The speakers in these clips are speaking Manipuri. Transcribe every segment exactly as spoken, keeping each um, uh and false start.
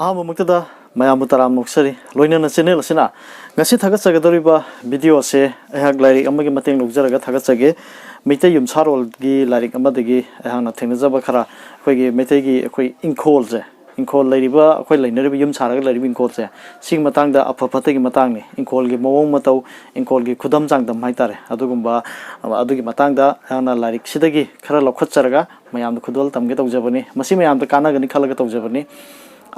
ꯑꯍꯥꯟꯕꯃꯛꯇꯗ ꯃꯌꯥꯝꯕꯨ ꯇꯔꯥꯝꯅ ꯑꯣꯛꯆꯔꯤ꯫ ꯂꯣꯏꯅꯅ ꯆꯦꯅꯦꯜ ꯑꯁꯤꯅ ꯉꯁꯤ ꯊꯥꯒꯠꯆꯒꯗꯧꯔꯤꯕ ꯚꯤꯗꯤꯑꯣ ꯑꯁꯦ ꯑꯩꯍꯥꯛ ꯂꯥꯏꯔꯤꯛ ꯑꯃꯒꯤ ꯃꯇꯦꯡ ꯂꯧꯖꯔꯒ ꯊꯥꯒꯠꯆꯒꯦ꯫ ꯃꯩꯇꯩ ꯌꯨꯝꯁꯥꯔꯣꯜꯒꯤ ꯂꯥꯏꯔꯤꯛ ꯑꯃꯗꯒꯤ ꯑꯩꯍꯥꯛꯅ ꯊꯦꯡꯅꯖꯕ ꯈꯔ, ꯑꯩꯈꯣꯏꯒꯤ ꯃꯩꯇꯩꯒꯤ ꯑꯩꯈꯣꯏ ꯏꯪꯈꯣꯜꯁꯦ, ꯏꯪꯈꯣꯜ ꯂꯩꯔꯤꯕ, ꯑꯩꯈꯣꯏ ꯂꯩꯅꯔꯤꯕ ꯌꯨꯝ ꯁꯥꯔꯒ ꯂꯩꯔꯤꯕ ꯏꯪꯈꯣꯜꯁꯦ, ꯁꯤꯒꯤ ꯃꯇꯥꯡꯗ, ꯑꯐ ꯐꯠꯇꯒꯤ ꯃꯇꯥꯡꯅꯤ, ꯏꯪꯈꯣꯜꯒꯤ ꯃꯑꯣꯡ ꯃꯇꯧ, ꯏꯪꯈꯣꯜꯒꯤ ꯈꯨꯗꯝ ꯆꯥꯡꯗꯝ ꯍꯥꯏꯇꯥꯔꯦ, ꯑꯗꯨꯒꯨꯝꯕ, ꯑꯗꯨꯒꯤ ꯃꯇꯥꯡꯗ ꯑꯩꯍꯥꯛꯅ ꯂꯥꯏꯔꯤꯛꯁꯤꯗꯒꯤ ꯈꯔ ꯂꯧꯈꯠꯆꯔꯒ ꯃꯌꯥꯝꯗ ꯈꯨꯗꯣꯜ ꯇꯝꯒꯦ ꯇꯧꯖꯕꯅꯤ꯫ ꯃꯁꯤ ꯃꯌꯥꯝꯗ ꯀꯥꯟꯅꯒꯅꯤ ꯈꯜꯂꯒ ꯇꯧꯖꯕꯅꯤ꯫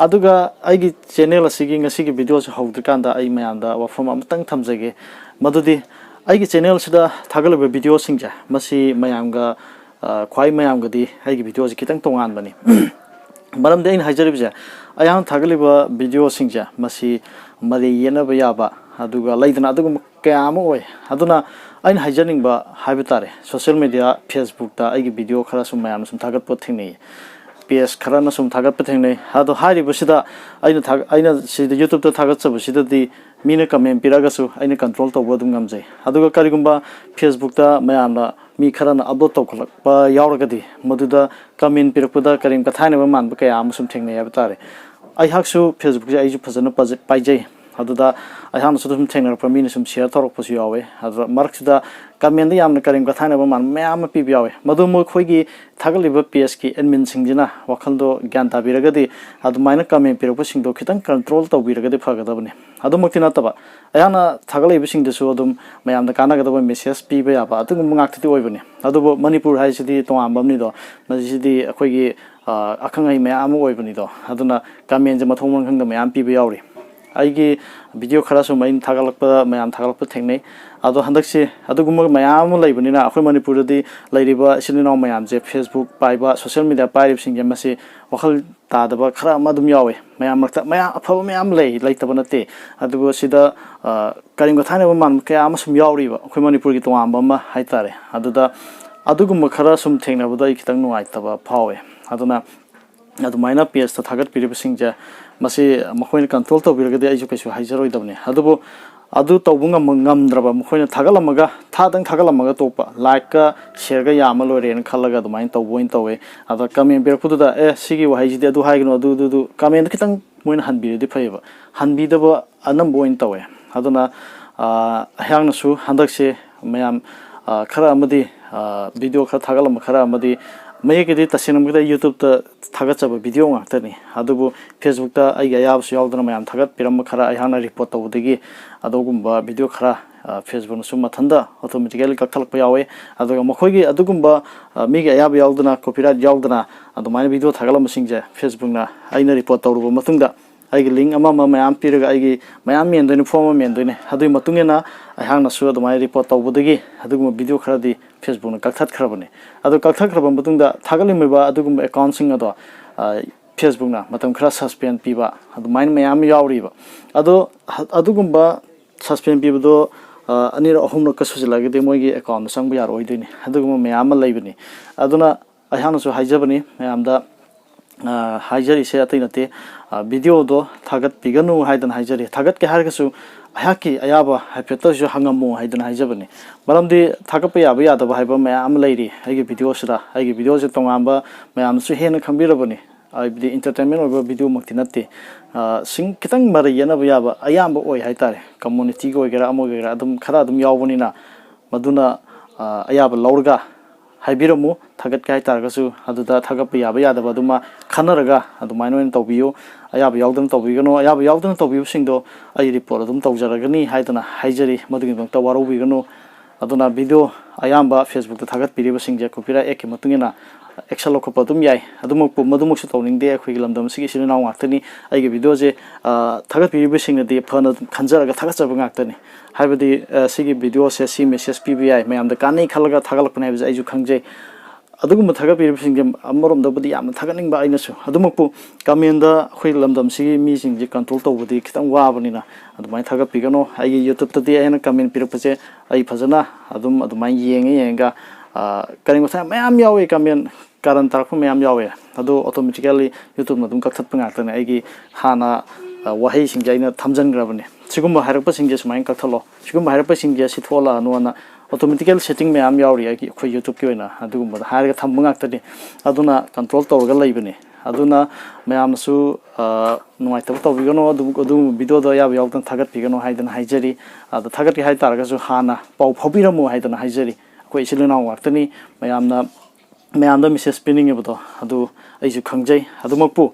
ꯑꯗꯨꯒ ꯑꯩꯒꯤ ꯆꯦꯅꯦꯜ ꯑꯁꯤꯒꯤ ꯉꯁꯤꯒꯤ ꯚꯤꯗꯤꯑꯣꯁꯤ ꯍꯧꯗ꯭ꯔꯤꯀꯥꯟꯗ ꯑꯩ ꯃꯌꯥꯝꯗ ꯋꯥꯐꯝ ꯑꯃꯇꯪ ꯊꯝꯖꯒꯦ, ꯃꯗꯨꯗꯤ ꯑꯩꯒꯤ ꯆꯦꯅꯦꯜꯁꯤꯗ ꯊꯥꯒꯠꯂꯤꯕ ꯚꯤꯗꯤꯑꯣꯁꯤꯡꯁꯦ, ꯃꯁꯤ ꯃꯌꯥꯝꯒ, ꯑ, ꯈ꯭ꯋꯥꯏ ꯃꯌꯥꯝꯒꯗꯤ ꯑꯩꯒꯤ ꯚꯤꯗꯤꯑꯣꯁꯤ ꯈꯤꯇꯪ ꯇꯣꯉꯥꯟꯕꯅꯤ꯫ ꯃꯔꯝꯗꯤ ꯑꯩꯅ ꯍꯥꯏꯖꯔꯤꯕꯁꯦ, ꯑꯩꯍꯥꯛꯅ ꯊꯥꯒꯠꯂꯤꯕ ꯚꯤꯗꯤꯑꯣꯁꯤꯡꯁꯦ, ꯃꯁꯤ ꯃꯔꯩ ꯌꯦꯠꯅꯕ ꯌꯥꯕ, ꯑꯗꯨꯒ ꯂꯩꯗꯅ, ꯑꯗꯨꯒꯨꯝꯕ ꯀꯌꯥ ꯑꯃ ꯑꯣꯏ꯫ ꯑꯗꯨꯅ ꯑꯩꯅ ꯍꯥꯏꯖꯅꯤꯡꯕ ꯍꯥꯏꯕ ꯇꯥꯔꯦ, ꯁꯣꯁꯦꯜ ꯃꯦꯗꯤꯌꯥ, ꯐꯦꯁꯕꯨꯛꯇ ꯑꯩꯒꯤ ꯚꯤꯗꯤꯑꯣ ꯈꯔꯁꯨ ꯃꯌꯥꯝꯅ ꯁꯨꯝ ꯊꯥꯒꯠꯄ ꯊꯦꯡꯅꯩ, ꯄꯦꯖ ꯈꯔꯅ ꯁꯨꯝ ꯊꯥꯒꯠꯄ ꯊꯦꯡꯅꯩ꯫ ꯑꯗꯣ ꯍꯥꯏꯔꯤꯕꯁꯤꯗ ꯑꯩꯅ ꯊꯥꯒ-, ꯑꯩꯅ ꯁꯤꯗ ꯌꯨꯇ꯭ꯌꯨꯕꯇ ꯊꯥꯒꯠꯆꯕꯁꯤꯗꯗꯤ ꯃꯤꯅ ꯀꯃꯦꯟ ꯄꯤꯔꯛꯑꯒꯁꯨ ꯑꯩꯅ ꯀꯟꯇ꯭ꯔꯣꯜ ꯇꯧꯕ ꯑꯗꯨꯝ ꯉꯝꯖꯩ꯫ ꯑꯗꯨꯒ ꯀꯔꯤꯒꯨꯝꯕ ꯐꯦꯁꯕꯨꯛꯇ ꯃꯌꯥꯝꯅ ꯃꯤ ꯈꯔꯅ ꯑꯞꯂꯣꯗ ꯇꯧꯈꯠꯂꯛꯄ ꯌꯥꯎꯔꯒꯗꯤ, ꯃꯗꯨꯗ ꯀꯃꯦꯟ ꯄꯤꯔꯛꯄꯗ ꯀꯔꯦꯝ ꯀꯊꯥꯏꯅꯕ ꯃꯥꯟꯕ ꯀꯌꯥ ꯑꯃ ꯁꯨꯝ ꯊꯦꯡꯅꯩ ꯍꯥꯏꯕ ꯇꯥꯔꯦ꯫ ꯑꯩꯍꯥꯛꯁꯨ ꯐꯦꯁꯕꯨꯛꯁꯦ ꯑꯩꯁꯨ ꯐꯖꯅ ꯄꯥꯖ-, ꯄꯥꯏꯖꯩ꯫ ꯑꯗꯨꯗ ꯑꯩꯍꯥꯛꯅꯁꯨ ꯑꯗꯨꯝ ꯊꯦꯡꯅꯔꯛꯄ, ꯃꯤꯅ ꯁꯨꯝ ꯁꯤꯌꯔ ꯇꯧꯔꯛꯄꯁꯨ ꯌꯥꯎꯋꯦ꯫ ꯑꯗꯨꯗ ꯃꯔꯛꯁꯤꯗ ꯀꯃꯦꯟꯗ ꯌꯥꯝꯅ ꯀꯔꯦꯝ ꯀꯊꯥꯏꯅꯕ ꯃꯥꯟꯕ ꯃꯌꯥꯝ ꯑꯃ ꯄꯤꯕ ꯌꯥꯎꯋꯦ꯫ ꯃꯗꯨ ꯃꯈꯣꯏꯒꯤ ꯊꯥꯒꯠꯂꯤꯕ ꯄꯦꯖꯀꯤ ꯑꯦꯗꯃꯤꯟꯁꯤꯡꯁꯤꯅ ꯋꯥꯈꯜꯗꯣ ꯒ꯭ꯌꯥꯟ ꯇꯥꯕꯤꯔꯒꯗꯤ, ꯑꯗꯨꯃꯥꯏꯅ ꯀꯃꯦꯟ ꯄꯤꯔꯛꯄꯁꯤꯡꯗꯣ ꯈꯤꯇꯪ ꯀꯟꯇ꯭ꯔꯣꯜ ꯇꯧꯕꯤꯔꯒꯗꯤ ꯐꯒꯗꯕꯅꯤ꯫ ꯑꯗꯨꯃꯛꯇꯤ ꯅꯠꯇꯕ, ꯑꯩꯍꯥꯛꯅ ꯊꯥꯒꯠꯂꯛꯏꯕꯁꯤꯡꯗꯨꯁꯨ ꯑꯗꯨꯝ ꯃꯌꯥꯝꯗ ꯀꯥꯟꯅꯒꯗꯕ ꯃꯦꯁꯦꯖ ꯄꯤꯕ ꯌꯥꯕ ꯑꯗꯨꯒꯨꯝꯕ ꯉꯥꯛꯇꯗꯤ ꯑꯣꯏꯕꯅꯤ꯫ ꯑꯗꯨꯕꯨ ꯃꯅꯤꯄꯨꯔ ꯍꯥꯏꯁꯤꯗꯤ ꯇꯣꯉꯥꯟꯕ ꯑꯃꯅꯤꯗꯣ, ꯃꯁꯤꯗꯤ ꯑꯩꯈꯣꯏꯒꯤ, ꯑ, ꯑꯈꯪ ꯑꯍꯩ ꯃꯌꯥꯝ ꯑꯃ ꯑꯣꯏꯕꯅꯤꯗꯣ꯫ ꯑꯗꯨꯅ ꯀꯃꯦꯟꯁꯦ ꯃꯊꯣꯡ ꯃꯔꯝ ꯈꯪꯗ ꯃꯌꯥꯝ ꯄꯤꯕ ꯌꯥꯎꯔꯤ꯫ ꯑꯩꯒꯤ ꯚꯤꯗꯤꯑꯣ ꯈꯔꯁꯨ ꯑꯩꯅ ꯊꯥꯒꯠꯂꯛꯄꯗ ꯃꯌꯥꯝ ꯊꯥꯒꯠꯂꯛꯄ ꯊꯦꯡꯅꯩ꯫ ꯑꯗꯣ ꯍꯟꯗꯛꯁꯦ ꯑꯗꯨꯒꯨꯝꯕ ꯃꯌꯥꯝ ꯑꯃ ꯂꯩꯕꯅꯤꯅ, ꯑꯩꯈꯣꯏ ꯃꯅꯤꯄꯨꯔꯗꯗꯤ ꯂꯩꯔꯤꯕ ꯏꯆꯤꯜ ꯏꯅꯥꯎ ꯃꯌꯥꯝꯁꯦ, ꯐꯦꯁꯕꯨꯛ ꯄꯥꯏꯕ, ꯁꯣꯁꯦꯜ ꯃꯦꯗꯤꯌꯥ ꯄꯥꯏꯔꯤꯕꯁꯤꯡꯁꯦ, ꯃꯁꯤ ꯋꯥꯈꯜ ꯇꯥꯗꯕ ꯈꯔ ꯑꯃ ꯑꯗꯨꯝ ꯌꯥꯎꯋꯦ꯫ ꯃꯌꯥꯝ ꯃꯔꯛꯇ ꯃꯌꯥꯝ ꯑꯐꯕ ꯃꯌꯥꯝ ꯂꯩ, ꯂꯩꯇꯕ ꯅꯠꯇꯦ꯫ ꯑꯗꯨꯕꯨ ꯁꯤꯗ, ꯑ, ꯀꯔꯦꯝ ꯀꯊꯥꯏꯅꯕ ꯃꯥꯟꯕ ꯀꯌꯥ ꯑꯃ ꯁꯨꯝ ꯌꯥꯎꯔꯤꯕ, ꯑꯩꯈꯣꯏ ꯃꯅꯤꯄꯨꯔꯒꯤ ꯇꯣꯉꯥꯟꯕ ꯑꯃ ꯍꯥꯏꯇꯥꯔꯦ꯫ ꯑꯗꯨꯗ ꯑꯗꯨꯒꯨꯝꯕ ꯈꯔ ꯁꯨꯝ ꯊꯦꯡꯅꯕꯗ ꯑꯩ ꯈꯤꯇꯪ ꯅꯨꯡꯉꯥꯏꯇꯕ ꯐꯥꯎꯋꯦ꯫ ꯑꯗꯨꯅ ꯑꯗꯨꯃꯥꯏꯅ ꯄꯦꯖꯇ ꯊꯥꯒꯠꯄꯤꯔꯤꯕꯁꯤꯡꯁꯦ, ꯃꯁꯤ ꯃꯈꯣꯏꯅ ꯀꯟꯇ꯭ꯔꯣꯜ ꯇꯧꯕꯤꯔꯒꯗꯤ ꯑꯩꯁꯨ ꯀꯩꯁꯨ ꯍꯥꯏꯖꯔꯣꯏꯗꯕꯅꯤ꯫ ꯑꯗꯨꯕꯨ ꯑꯗꯨ ꯇꯧꯕ ꯉꯝ-, ꯉꯝꯗ꯭ꯔꯕ, ꯃꯈꯣꯏꯅ ꯊꯥꯒꯠꯂꯝꯃꯒ, ꯊꯥꯗꯪ ꯊꯥꯒꯠꯂꯝꯃꯒ ꯇꯣꯛꯄ, ꯂꯥꯏꯛꯀ ꯁꯤꯌꯔꯒ ꯌꯥꯝꯃ ꯂꯣꯏꯔꯦꯅ ꯈꯜꯂꯒ ꯑꯗꯨꯃꯥꯏꯅ ꯇꯧꯕ ꯑꯣꯏꯅ ꯇꯧꯋꯦ꯫ ꯑꯗ ꯀꯃꯦꯟ ꯄꯤꯔꯛꯄꯗꯨꯗ, "ꯑꯦ, ꯁꯤꯒꯤ ꯋꯥꯍꯩꯁꯤꯗꯤ ꯑꯗꯨ ꯍꯥꯏꯒꯅꯨ, ꯑꯗꯨ, ꯑꯗꯨ, ꯑꯗꯨ", ꯀꯃꯦꯟꯗ ꯈꯤꯇꯪ ꯃꯣꯏꯅ ꯍꯟꯕꯤꯔꯗꯤ ꯐꯩꯌꯦꯕ꯫ ꯍꯟꯕꯤꯗꯕ ꯑꯅꯝꯕ ꯑꯣꯏꯅ ꯇꯧꯋꯦ꯫ ꯑꯗꯨꯅ ꯑꯩꯍꯥꯛꯅꯁꯨ ꯍꯟꯗꯛꯁꯦ ꯃꯌꯥꯝ ꯈꯔ ꯑꯃꯗꯤ video ꯈꯔ ꯊꯥꯒꯠꯂꯝꯕ ꯈꯔ ꯑꯃꯗꯤ, ꯃꯌꯦꯛꯀꯤꯗꯤ ꯇꯁꯦꯡꯅꯃꯛꯇ YouTubeꯇ ꯊꯥꯒꯠꯆꯕ video ꯉꯥꯛꯇꯅꯤ, ꯑꯗꯨꯕꯨ Facebookꯇ ꯑꯩꯒꯤ ꯑꯌꯥꯕꯁꯨ ꯌꯥꯎꯗꯅ ꯃꯌꯥꯝ ꯊꯥꯒꯠꯄꯤꯔꯝꯕ ꯈꯔ ꯑꯩꯍꯥꯛꯅ report ꯇꯧꯕꯗꯒꯤ ꯑꯗꯨꯒꯨꯝꯕ video ꯈꯔ Facebookꯅꯁꯨ ꯃꯊꯟꯇ automatically ꯀꯛꯊꯠꯂꯛꯄ ꯌꯥꯎꯋꯦ꯫ ꯑꯗꯨꯒ ꯃꯈꯣꯏꯒꯤ ꯑꯗꯨꯒꯨꯝꯕ ꯃꯤꯒꯤ ꯑꯌꯥꯕ ꯌꯥꯎꯗꯅ, copyright ꯌꯥꯎꯗꯅ ꯑꯗꯨꯃꯥꯏꯅ video ꯊꯥꯒꯠꯂꯝꯕꯁꯤꯡꯁꯦ Facebookꯅ ꯑꯩꯅ report ꯇꯧꯔꯨꯕ ꯃꯇꯨꯡꯗ ꯑꯩꯒꯤ link ꯑꯃ ꯑꯃ ꯃꯌꯥꯝ ꯄꯤꯔꯒ ꯑꯩꯒꯤ ꯃꯌꯥꯝ ꯃꯦꯟꯗꯣꯏꯅꯤ, form ꯑꯃ ꯃꯦꯟꯗꯣꯏꯅꯤ꯫ ꯑꯗꯨꯒꯤ ꯃꯇꯨꯡ ꯏꯟꯅ ꯑꯩꯍꯥꯛꯅꯁꯨ ꯑꯗꯨꯃꯥꯏꯅ report ꯇꯧꯕꯗꯒꯤ ꯑꯗꯨꯒꯨꯝꯕ video ꯈꯔꯗꯤ Facebookꯅ ꯀꯛꯊꯠꯈ꯭ꯔꯕꯅꯤ꯫ ꯑꯗꯨ ꯀꯛꯊꯠꯈ꯭ꯔꯕ ꯃꯇꯨꯡꯗ ꯊꯥꯒꯠꯂꯝꯃꯤꯕ ꯑꯗꯨꯒꯨꯝꯕ accountꯁꯤꯡ ꯑꯗꯣ Facebookꯅ ꯃꯇꯝ ꯈꯔ suspend ꯄꯤꯕ ꯑꯗꯨꯃꯥꯏꯅ ꯃꯌꯥꯝ ꯑꯃ ꯌꯥꯎꯔꯤꯕ꯫ ꯑꯗꯣ ꯑꯗꯨꯒꯨꯝꯕ suspend ꯄꯤꯕꯗꯣ ꯑꯅꯤꯔꯛ ꯑꯍꯨꯝꯂꯛꯀ ꯁꯨꯖꯜꯂꯛꯑꯒꯗꯤ ꯃꯣꯏꯒꯤ accountꯗ ꯆꯪꯕ ꯌꯥꯔꯛꯑꯣꯏꯗꯣꯏꯅꯤ꯫ ꯑꯗꯨꯒꯨꯝꯕ ꯃꯌꯥꯝ ꯑꯃ ꯂꯩꯕꯅꯤ꯫ ꯑꯗꯨꯅ ꯑꯩꯍꯥꯛꯅꯁꯨ ꯍꯥꯏꯖꯕꯅꯤ ꯃꯌꯥꯝꯗ, ꯍꯥꯏꯖꯔꯤꯁꯦ ꯑꯇꯩ ꯅꯠꯇꯦ, videoꯗꯣ ꯊꯥꯒꯠꯄꯤꯒꯅꯨ ꯍꯥꯏꯗꯅ ꯍꯥꯏꯖꯔꯤ꯫ ꯊꯥꯒꯠꯀꯦ ꯍꯥꯏꯔꯒꯁꯨ ꯑꯩꯍꯥꯛꯀꯤ ꯑꯌꯥꯕ ꯍꯥꯏꯐꯦꯠꯇꯁꯨ ꯍꯪꯉꯝꯃꯨ ꯍꯥꯏꯗꯅ ꯍꯥꯏꯖꯕꯅꯤ꯫ ꯃꯔꯝꯗꯤ ꯊꯥꯒꯠꯄ ꯌꯥꯕ ꯌꯥꯗꯕ ꯍꯥꯏꯕ ꯃꯌꯥꯝ ꯑꯃ ꯂꯩꯔꯤ ꯑꯩꯒꯤ videoꯁꯤꯗ꯫ ꯑꯩꯒꯤ videoꯁꯦ ꯇꯣꯉꯥꯟꯕ ꯃꯌꯥꯝꯅꯁꯨ ꯍꯦꯟꯅ ꯈꯪꯕꯤꯔꯕꯅꯤ꯫ ꯍꯥꯏꯕꯗꯤ entertainment ꯑꯣꯏꯕ videoꯃꯛꯇꯤ ꯅꯠꯇꯦ꯫ ꯁꯤꯡ ꯈꯤꯇꯪ ꯃꯔꯩ ꯌꯦꯠꯅꯕ ꯌꯥꯕ ꯑꯌꯥꯝꯕ ꯑꯣꯏ ꯍꯥꯏꯇꯥꯔꯦ꯫ Communityꯒꯤ ꯑꯣꯏꯒꯦꯔꯥ ꯑꯃ ꯑꯣꯏꯒꯦꯔꯥ ꯑꯗꯨꯝ ꯈꯔ ꯑꯗꯨꯝ ꯌꯥꯎꯕꯅꯤꯅ ꯃꯗꯨꯅ ꯑꯌꯥꯕ ꯂꯧꯔꯒ ꯍꯥꯏꯕꯤꯔꯝꯃꯨ꯫ ꯊꯥꯒꯠꯀꯦ ꯍꯥꯏꯇꯥꯔꯒꯁꯨ ꯑꯗꯨꯗ ꯊꯥꯒꯠꯄ ꯌꯥꯕ ꯌꯥꯗꯕ ꯑꯗꯨꯃ ꯈꯟꯅꯔꯒ ꯑꯗꯨꯃꯥꯏꯅ ꯑꯣꯏꯅ ꯇꯧꯕꯤꯌꯨ꯫ ꯑꯌꯥꯕ ꯌꯥꯎꯗꯅ ꯇꯧꯕꯤꯒꯅꯨ꯫ ꯑꯌꯥꯕ ꯌꯥꯎꯗꯅ ꯇꯧꯕꯤꯕꯁꯤꯡꯗꯣ ꯑꯩ report ꯑꯗꯨꯝ ꯇꯧꯖꯔꯒꯅꯤ ꯍꯥꯏꯗꯅ ꯍꯥꯏꯖꯔꯤ꯫ ꯃꯗꯨꯒꯤꯗꯃꯛꯇ ꯋꯥꯔꯧꯕꯤꯒꯅꯨ꯫ ꯑꯗꯨꯅ video ꯑꯌꯥꯝꯕ Facebookꯇ ꯊꯥꯒꯠꯄꯤꯔꯤꯕꯁꯤꯡꯁꯦ copyright actꯀꯤ ꯃꯇꯨꯡ ꯏꯟꯅ action ꯂꯧꯈꯠꯄ ꯑꯗꯨꯝ ꯌꯥꯏ꯫ ꯑꯗꯨꯃꯛꯄꯨ, ꯃꯗꯨꯃꯛꯁꯨ ꯇꯧꯅꯤꯡꯗꯦ꯫ ꯑꯩꯈꯣꯏꯒꯤ ꯂꯝꯗꯝ ꯑꯁꯤꯒꯤ ꯏꯆꯤꯜ ꯏꯅꯥꯎ ꯉꯥꯛꯇꯅꯤ꯫ ꯑꯩꯒꯤ videoꯁꯦ ꯊꯥꯒꯠꯄꯤꯔꯤꯕꯁꯤꯡꯅꯗꯤ ꯐꯅ ꯈꯟꯖꯔꯒ ꯊꯥꯒꯠꯆꯕ ꯉꯥꯛꯇꯅꯤ꯫ ꯍꯥꯏꯕꯗꯤ ꯁꯤꯒꯤ videoꯁꯦ ꯁꯤ message ꯄꯤꯕ ꯌꯥꯏ, ꯃꯌꯥꯝꯗ ꯀꯥꯟꯅꯩ ꯈꯜꯂꯒ ꯊꯥꯒꯠꯂꯛꯄꯅꯦ ꯍꯥꯏꯕꯁꯦ ꯑꯩꯁꯨ ꯈꯪꯖꯩ꯫ ꯑꯗꯨꯒꯨꯝꯕ ꯊꯥꯒꯠꯄꯤꯔꯤꯕꯁꯤꯡꯁꯦ ꯑꯃꯔꯣꯝꯗꯕꯨꯗꯤ ꯌꯥꯝꯅ ꯊꯥꯒꯠꯅꯤꯡꯕ ꯑꯩꯅꯁꯨ꯫ ꯑꯗꯨꯃꯛꯄꯨ commentꯗ ꯑꯩꯈꯣꯏ ꯂꯝꯗꯝꯁꯤꯒꯤ ꯃꯤꯁꯤꯡꯁꯦ control ꯇꯧꯕꯗꯤ ꯈꯤꯇꯪ ꯋꯥꯕꯅꯤꯅ ꯑꯗꯨꯃꯥꯏꯅ ꯊꯥꯒꯠꯄꯤꯒꯅꯨ꯫ ꯑꯩꯒꯤ YouTubeꯇꯗꯤ ꯑꯩꯅ comment ꯄꯤꯔꯛꯄꯁꯦ ꯑꯩ ꯐꯖꯅ ꯑꯗꯨꯝ ꯑꯗꯨꯃꯥꯏꯅ ꯌꯦꯡꯉ ꯌꯦꯡꯉꯒ ꯀꯔꯤ ꯃꯊꯥ ꯃꯌꯥꯝ ꯌꯥꯎꯋꯤ, comment ꯀꯥꯔꯟ ꯇꯥꯔꯛꯄ ꯃꯌꯥꯝ ꯌꯥꯎꯋꯦ꯫ ꯑꯗꯨ automatically YouTubeꯅ ꯑꯗꯨꯝ ꯀꯛꯊꯠꯄ ꯉꯥꯛꯇꯅꯦ꯫ ꯑꯩꯒꯤ ꯍꯥꯟꯅ ꯋꯥꯍꯩꯁꯤꯡꯁꯦ ꯑꯩꯅ ꯊꯝꯖꯤꯟꯈ꯭ꯔꯕꯅꯦ꯫ ꯁꯤꯒꯨꯝꯕ ꯍꯥꯏꯔꯛꯄꯁꯤꯡꯁꯦ ꯁꯨꯃꯥꯏꯅ ꯀꯛꯊꯠꯂꯣ, ꯁꯤꯒꯨꯝꯕ ꯍꯥꯏꯔꯛꯄꯁꯤꯡꯁꯦ ꯁꯤ ꯊꯣꯛꯍꯜꯂꯛꯑꯅꯨꯅ automatically setting ꯃꯌꯥꯝ ꯌꯥꯎꯔꯤ ꯑꯩꯒꯤ, ꯑꯩꯈꯣꯏ YouTubeꯀꯤ ꯑꯣꯏꯅ꯫ ꯑꯗꯨꯒꯨꯝꯕꯗ ꯍꯥꯏꯔꯒ ꯊꯝꯕ ꯉꯥꯛꯇꯅꯤ꯫ ꯑꯗꯨꯅ control ꯇꯧꯔꯒ ꯂꯩꯕꯅꯤ꯫ ꯑꯗꯨꯅ ꯃꯌꯥꯝꯅꯁꯨ ꯅꯨꯡꯉꯥꯏꯇꯕ ꯇꯧꯕꯤꯒꯅꯨ, ꯑꯗꯨ ꯑꯗꯨꯒꯨꯝꯕ ꯚꯤꯗꯤꯑꯣꯗꯣ ꯑꯌꯥꯕ ꯌꯥꯎꯗꯅ ꯊꯥꯒꯠꯄꯤꯒꯅꯨ ꯍꯥꯏꯗꯅ ꯍꯥꯏꯖꯔꯤ꯫ ꯑꯗ ꯊꯥꯒꯠꯀꯦ ꯍꯥꯏꯇꯥꯔꯒꯁꯨ ꯍꯥꯟꯅ ꯄꯥꯎ ꯐꯥꯎꯕꯤꯔꯝꯃꯨ ꯍꯥꯏꯗꯅ ꯍꯥꯏꯖꯔꯤ꯫ ꯑꯩꯈꯣꯏ ꯏꯆꯤꯜ ꯏꯅꯥꯎ ꯉꯥꯛꯇꯅꯤ꯫ ꯃꯌꯥꯝꯅ ꯃꯌꯥꯝꯗ ꯃꯦꯁꯦꯖ ꯄꯤꯅꯤꯡꯉꯤꯕꯗꯣ ꯑꯗꯨ ꯑꯩꯁꯨ ꯈꯪꯖꯩ꯫ ꯑꯗꯨꯃꯛꯄꯨ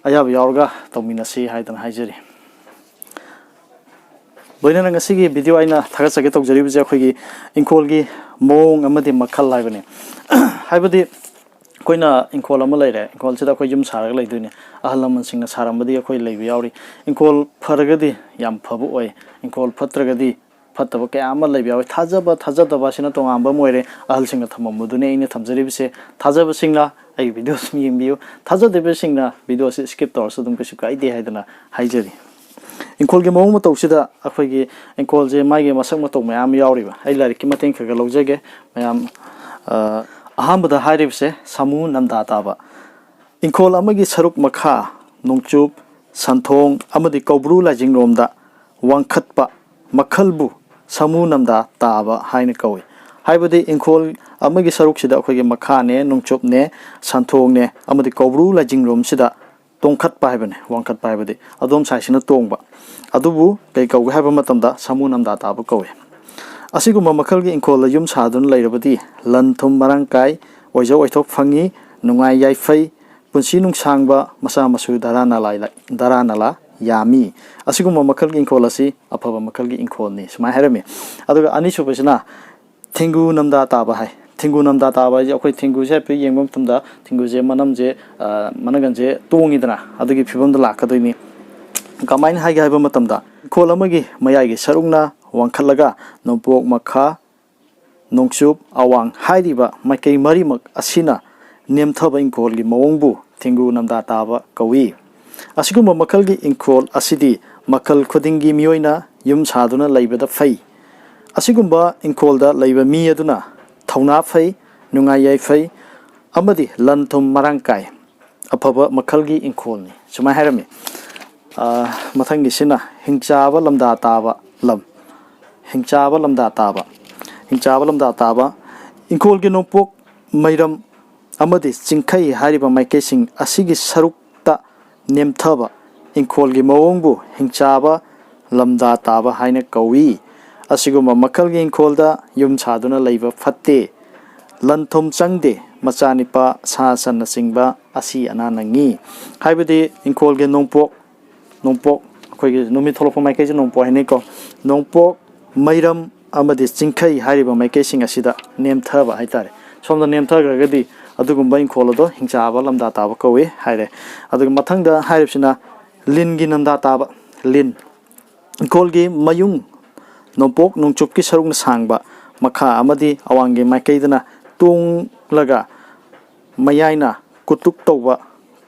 ꯑꯌꯥꯕ ꯌꯥꯎꯔꯒ ꯇꯧꯃꯤꯟꯅꯁꯤ ꯍꯥꯏꯗꯅ ꯍꯥꯏꯖꯔꯤ꯫ ꯂꯣꯏꯅꯅ ꯉꯁꯤꯒꯤ ꯚꯤꯗꯤꯑꯣ ꯑꯩꯅ ꯊꯥꯒꯠꯆꯒꯦ ꯇꯧꯖꯔꯤꯕꯁꯦ ꯑꯩꯈꯣꯏꯒꯤ ꯏꯪꯈꯣꯜꯒꯤ ꯃꯑꯣꯡ ꯑꯃꯗꯤ ꯃꯈꯜ ꯍꯥꯏꯕꯅꯤ꯫ ꯍꯥꯏꯕꯗꯤ ꯑꯩꯈꯣꯏꯅ ꯏꯪꯈꯣꯜ ꯑꯃ ꯂꯩꯔꯦ, ꯏꯪꯈꯣꯜꯁꯤꯗ ꯑꯩꯈꯣꯏ ꯌꯨꯝ ꯁꯥꯔꯒ ꯂꯩꯗꯣꯏꯅꯤ꯫ ꯑꯍꯜ ꯂꯃꯟꯁꯤꯡꯅ ꯁꯥꯔꯝꯕꯗꯤ ꯑꯩꯈꯣꯏ ꯂꯩꯕ ꯌꯥꯎꯔꯤ꯫ ꯏꯪꯈꯣꯜ ꯐꯔꯒꯗꯤ ꯌꯥꯝ ꯐꯕ ꯑꯣꯏ, ꯏꯪꯈꯣꯜ ꯐꯠꯇ꯭ꯔꯒꯗꯤ ꯐꯠꯇꯕ ꯀꯌꯥ ꯑꯃ ꯂꯩꯕ ꯌꯥꯎꯋꯤ꯫ ꯊꯥꯖꯕ ꯊꯥꯖꯗꯕ ꯑꯁꯤꯅ ꯇꯣꯉꯥꯟꯕ ꯑꯃ ꯑꯣꯏꯔꯦ꯫ ꯑꯍꯜꯁꯤꯡꯅ ꯊꯝꯃꯝꯕꯗꯨꯅꯤ ꯑꯩꯅ ꯊꯝꯖꯔꯤꯕꯁꯤ꯫ ꯊꯥꯖꯕꯁꯤꯡꯅ ꯑꯩꯒꯤ ꯚꯤꯗꯤꯑꯣꯁꯤ ꯌꯦꯡꯕꯤꯌꯨ, ꯊꯥꯖꯗꯕꯁꯤꯡꯅ ꯚꯤꯗꯤꯑꯣꯁꯤ ꯁ꯭ꯀꯤꯞ ꯇꯧꯔꯁꯨ ꯑꯗꯨꯝ ꯀꯩꯁꯨ ꯀꯥꯏꯗꯦ ꯍꯥꯏꯗꯅ ꯍꯥꯏꯖꯔꯤ꯫ ꯏꯪꯈꯣꯜꯒꯤ ꯃꯑꯣꯡ ꯃꯇꯧꯁꯤꯗ ꯑꯩꯈꯣꯏꯒꯤ ꯏꯪꯈꯣꯜꯁꯦ ꯃꯥꯒꯤ ꯃꯁꯛ ꯃꯇꯧ ꯃꯌꯥꯝ ꯌꯥꯎꯔꯤꯕ꯫ ꯑꯩ ꯂꯥꯏꯔꯤꯛꯀꯤ ꯃꯇꯦꯡ ꯈꯔ ꯈꯔ ꯂꯧꯖꯒꯦ ꯃꯌꯥꯝ꯫ ꯑ, ꯑꯍꯥꯟꯕꯗ ꯍꯥꯏꯔꯤꯕꯁꯦ ꯁꯥꯃꯨ ꯅꯝꯗꯥ ꯇꯥꯕ꯫ ꯏꯪꯈꯣꯜ ꯑꯃꯒꯤ ꯁꯔꯨꯛ ꯃꯈꯥ, ꯅꯣꯡꯆꯨꯞ, ꯁꯟꯊꯣꯡ ꯑꯃꯗꯤ ꯀꯧꯕ꯭ꯔꯨ ꯂꯥꯏꯖꯤꯡꯂꯣꯝꯗ ꯋꯥꯡꯈꯠꯄ ꯃꯈꯜꯕꯨ ꯁꯥꯃꯨ ꯅꯝꯗꯥ ꯇꯥꯕ ꯍꯥꯏꯅ ꯀꯧꯏ꯫ ꯍꯥꯏꯕꯗꯤ ꯏꯪꯈꯣꯜ ꯑꯃꯒꯤ ꯁꯔꯨꯛꯁꯤꯗ ꯑꯩꯈꯣꯏꯒꯤ ꯃꯈꯥꯅꯦ, ꯅꯣꯡꯆꯨꯞꯅꯦ, ꯁꯟꯊꯣꯡꯅꯦ ꯑꯃꯗꯤ ꯀꯧꯕ꯭ꯔꯨ ꯂꯥꯏꯖꯤꯡꯂꯣꯝꯁꯤꯗ ꯇꯣꯡꯈꯠꯄ ꯍꯥꯏꯕꯅꯤ꯫ ꯋꯥꯡꯈꯠꯄ ꯍꯥꯏꯕꯗꯤ ꯑꯗꯣꯝ ꯁꯥꯏꯠꯁꯤꯅ ꯇꯣꯡꯕ, ꯑꯗꯨꯕꯨ ꯀꯩ ꯀꯧꯒꯦ ꯍꯥꯏꯕ ꯃꯇꯝꯗ ꯁꯥꯃꯨ ꯅꯝꯗꯥ ꯇꯥꯕ ꯀꯧꯏ꯫ ꯑꯁꯤꯒꯨꯝꯕ ꯃꯈꯜꯒꯤ ꯏꯪꯈꯣꯜꯗ ꯌꯨꯝ ꯁꯥꯗꯨꯅ ꯂꯩꯔꯕꯗꯤ ꯂꯟ ꯊꯨꯝ ꯃꯔꯥꯡ ꯀꯥꯏ, ꯑꯣꯏꯖ ꯑꯣꯏꯊꯣꯛ ꯐꯪꯉꯤ, ꯅꯨꯡꯉꯥꯏ ꯌꯥꯏꯐꯩ, ꯄꯨꯟꯁꯤ ꯅꯨꯡꯁꯥꯡꯕ, ꯃꯆꯥ ꯃꯁꯨ ꯙꯔꯥ ꯅꯂꯥꯏ-, ꯙꯔꯥ ꯅꯂꯥ ꯌꯥꯝꯃꯤ꯫ ꯑꯁꯤꯒꯨꯝꯕ ꯃꯈꯜꯒꯤ ꯏꯪꯈꯣꯜ ꯑꯁꯤ ꯑꯐꯕ ꯃꯈꯜꯒꯤ ꯏꯪꯈꯣꯜꯅꯤ, ꯁꯨꯃꯥꯏꯅ ꯍꯥꯏꯔꯝꯃꯤ꯫ ꯑꯗꯨꯒ ꯑꯅꯤꯁꯨꯕꯁꯤꯅ ꯊꯦꯡꯒꯨ ꯅꯝꯗꯥ ꯇꯥꯕ ꯍꯥꯏ꯫ ꯊꯦꯡꯒꯨ ꯅꯝꯗꯥ ꯇꯥꯕ ꯍꯥꯏꯁꯦ ꯑꯩꯈꯣꯏ ꯊꯦꯡꯒꯨꯁꯦ ꯍꯥꯏꯐꯦꯠ ꯌꯦꯡꯕ ꯃꯇꯝꯗ ꯊꯦꯡꯒꯨꯁꯦ ꯃꯅꯝꯁꯦ, ꯑ, ꯃꯅꯒꯟꯁꯦ ꯇꯣꯡꯉꯤꯗꯅ, ꯑꯗꯨꯒꯤ ꯐꯤꯕꯝꯗ ꯂꯥꯛꯀꯗꯣꯏꯅꯤ꯫ ꯀꯃꯥꯏꯅ ꯍꯥꯏꯒꯦ ꯍꯥꯏꯕ ꯃꯇꯝꯗ ꯏꯪꯈꯣꯜ ꯑꯃꯒꯤ ꯃꯌꯥꯏꯒꯤ ꯁꯔꯨꯛꯅ ꯋꯥꯡꯈꯠꯂꯒ ꯅꯣꯡꯄꯣꯛ, ꯃꯈꯥ, ꯅꯣꯡꯆꯨꯞ, ꯑꯋꯥꯡ ꯍꯥꯏꯔꯤꯕ ꯃꯥꯏꯀꯩ ꯃꯔꯤꯃꯛ ꯑꯁꯤꯅ ꯅꯦꯝꯊꯕ ꯏꯪꯈꯣꯜꯒꯤ ꯃꯑꯣꯡꯕꯨ ꯊꯦꯡꯒꯨ ꯅꯝꯗꯥ ꯇꯥꯕ ꯀꯧꯏ꯫ ꯑꯁꯤꯒꯨꯝꯕ ꯃꯈꯜꯒꯤ ꯏꯪꯈꯣꯜ ꯑꯁꯤꯗꯤ ꯃꯈꯜ ꯈꯨꯗꯤꯡꯒꯤ ꯃꯤꯑꯣꯏꯅ ꯌꯨꯝ ꯁꯥꯗꯨꯅ ꯂꯩꯕꯗ ꯐꯩ꯫ ꯑꯁꯤꯒꯨꯝꯕ ꯏꯪꯈꯣꯜꯗ ꯂꯩꯕ ꯃꯤ ꯑꯗꯨꯅ ꯊꯧꯅꯥ ꯐꯩ, ꯅꯨꯡꯉꯥꯏ ꯌꯥꯏꯐꯩ ꯑꯃꯗꯤ ꯂꯟ ꯊꯨꯝ ꯃꯔꯥꯡ ꯀꯥꯏ꯫ ꯑꯐꯕ ꯃꯈꯜꯒꯤ ꯏꯪꯈꯣꯜꯅꯤ, ꯁꯨꯃꯥꯏꯅ ꯍꯥꯏꯔꯝꯃꯤ꯫ ꯑ, ꯃꯊꯪꯒꯤꯁꯤꯅ ꯍꯤꯡꯆꯥꯕ ꯂꯝꯗꯥ ꯇꯥꯕ ꯂꯝ꯫ ꯍꯤꯡꯆꯥꯕ ꯂꯝꯗꯥ ꯇꯥꯕ꯫ ꯍꯤꯡꯆꯥꯕ ꯂꯝꯗꯥ ꯇꯥꯕ꯫ ꯏꯪꯈꯣꯜꯒꯤ ꯅꯣꯡꯄꯣꯛ ꯃꯩꯔꯝ ꯑꯃꯗꯤ ꯆꯤꯡꯈꯩ ꯍꯥꯏꯔꯤꯕ ꯃꯥꯏꯀꯩꯁꯤꯡ ꯑꯁꯤꯒꯤ ꯁꯔꯨꯛꯇ ꯅꯦꯝꯊꯕ ꯏꯪꯈꯣꯜꯒꯤ ꯃꯑꯣꯡꯕꯨ ꯍꯤꯡꯆꯥꯕ ꯂꯝꯗꯥ ꯇꯥꯕ ꯍꯥꯏꯅ ꯀꯧꯏ꯫ ꯑꯁꯤꯒꯨꯝꯕ ꯃꯈꯜꯒꯤ ꯏꯪꯈꯣꯜꯗ ꯌꯨꯝ ꯁꯥꯗꯨꯅ ꯂꯩꯕ ꯐꯠꯇꯦ꯫ ꯂꯟ ꯊꯨꯝ ꯆꯪꯗꯦ꯫ ꯃꯆꯥꯅꯤꯄꯥ ꯁꯥ ꯁꯟꯅꯆꯤꯡꯕ ꯑꯁꯤ ꯑꯅꯥ ꯅꯪꯉꯤ꯫ ꯍꯥꯏꯕꯗꯤ ꯏꯪꯈꯣꯜꯒꯤ ꯅꯣꯡꯄꯣꯛ, ꯅꯣꯡꯄꯣꯛ, ꯑꯩꯈꯣꯏꯒꯤ ꯅꯨꯃꯤꯠ ꯊꯣꯛꯂꯛꯄ ꯃꯥꯏꯀꯩꯁꯦ ꯅꯣꯡꯄꯣꯛ ꯍꯥꯏꯅꯩꯀꯣ꯫ ꯅꯣꯡꯄꯣꯛ, ꯃꯩꯔꯝ ꯑꯃꯗꯤ ꯆꯤꯡꯈꯩ ꯍꯥꯏꯔꯤꯕ ꯃꯥꯏꯀꯩꯁꯤꯡ ꯑꯁꯤꯗ ꯅꯦꯝꯊꯕ ꯍꯥꯏꯇꯥꯔꯦ꯫ ꯁꯣꯝꯗ ꯅꯦꯝꯊꯈ꯭ꯔꯒꯗꯤ ꯑꯗꯨꯒꯨꯝꯕ ꯏꯪꯈꯣꯜ ꯑꯗꯣ ꯍꯤꯡꯆꯥꯕ ꯂꯝꯗꯥ ꯇꯥꯕ ꯀꯧꯏ ꯍꯥꯏꯔꯦ꯫ ꯑꯗꯨꯒ ꯃꯊꯪꯗ ꯍꯥꯏꯔꯤꯕꯁꯤꯅ ꯂꯤꯟꯒꯤ ꯅꯝꯗꯥ ꯇꯥꯕ꯫ ꯂꯤꯟ, ꯏꯪꯈꯣꯜꯒꯤ ꯃꯌꯨꯡ ꯅꯣꯡꯄꯣꯛ ꯅꯣꯡꯆꯨꯞꯀꯤ ꯁꯔꯨꯛꯅ ꯁꯥꯡꯕ, ꯃꯈꯥ ꯑꯃꯗꯤ ꯑꯋꯥꯡꯒꯤ ꯃꯥꯏꯀꯩꯗꯅ ꯇꯣꯡꯂꯒ ꯃꯌꯥꯏꯅ ꯀꯨꯇꯨꯛ ꯇꯧꯕ,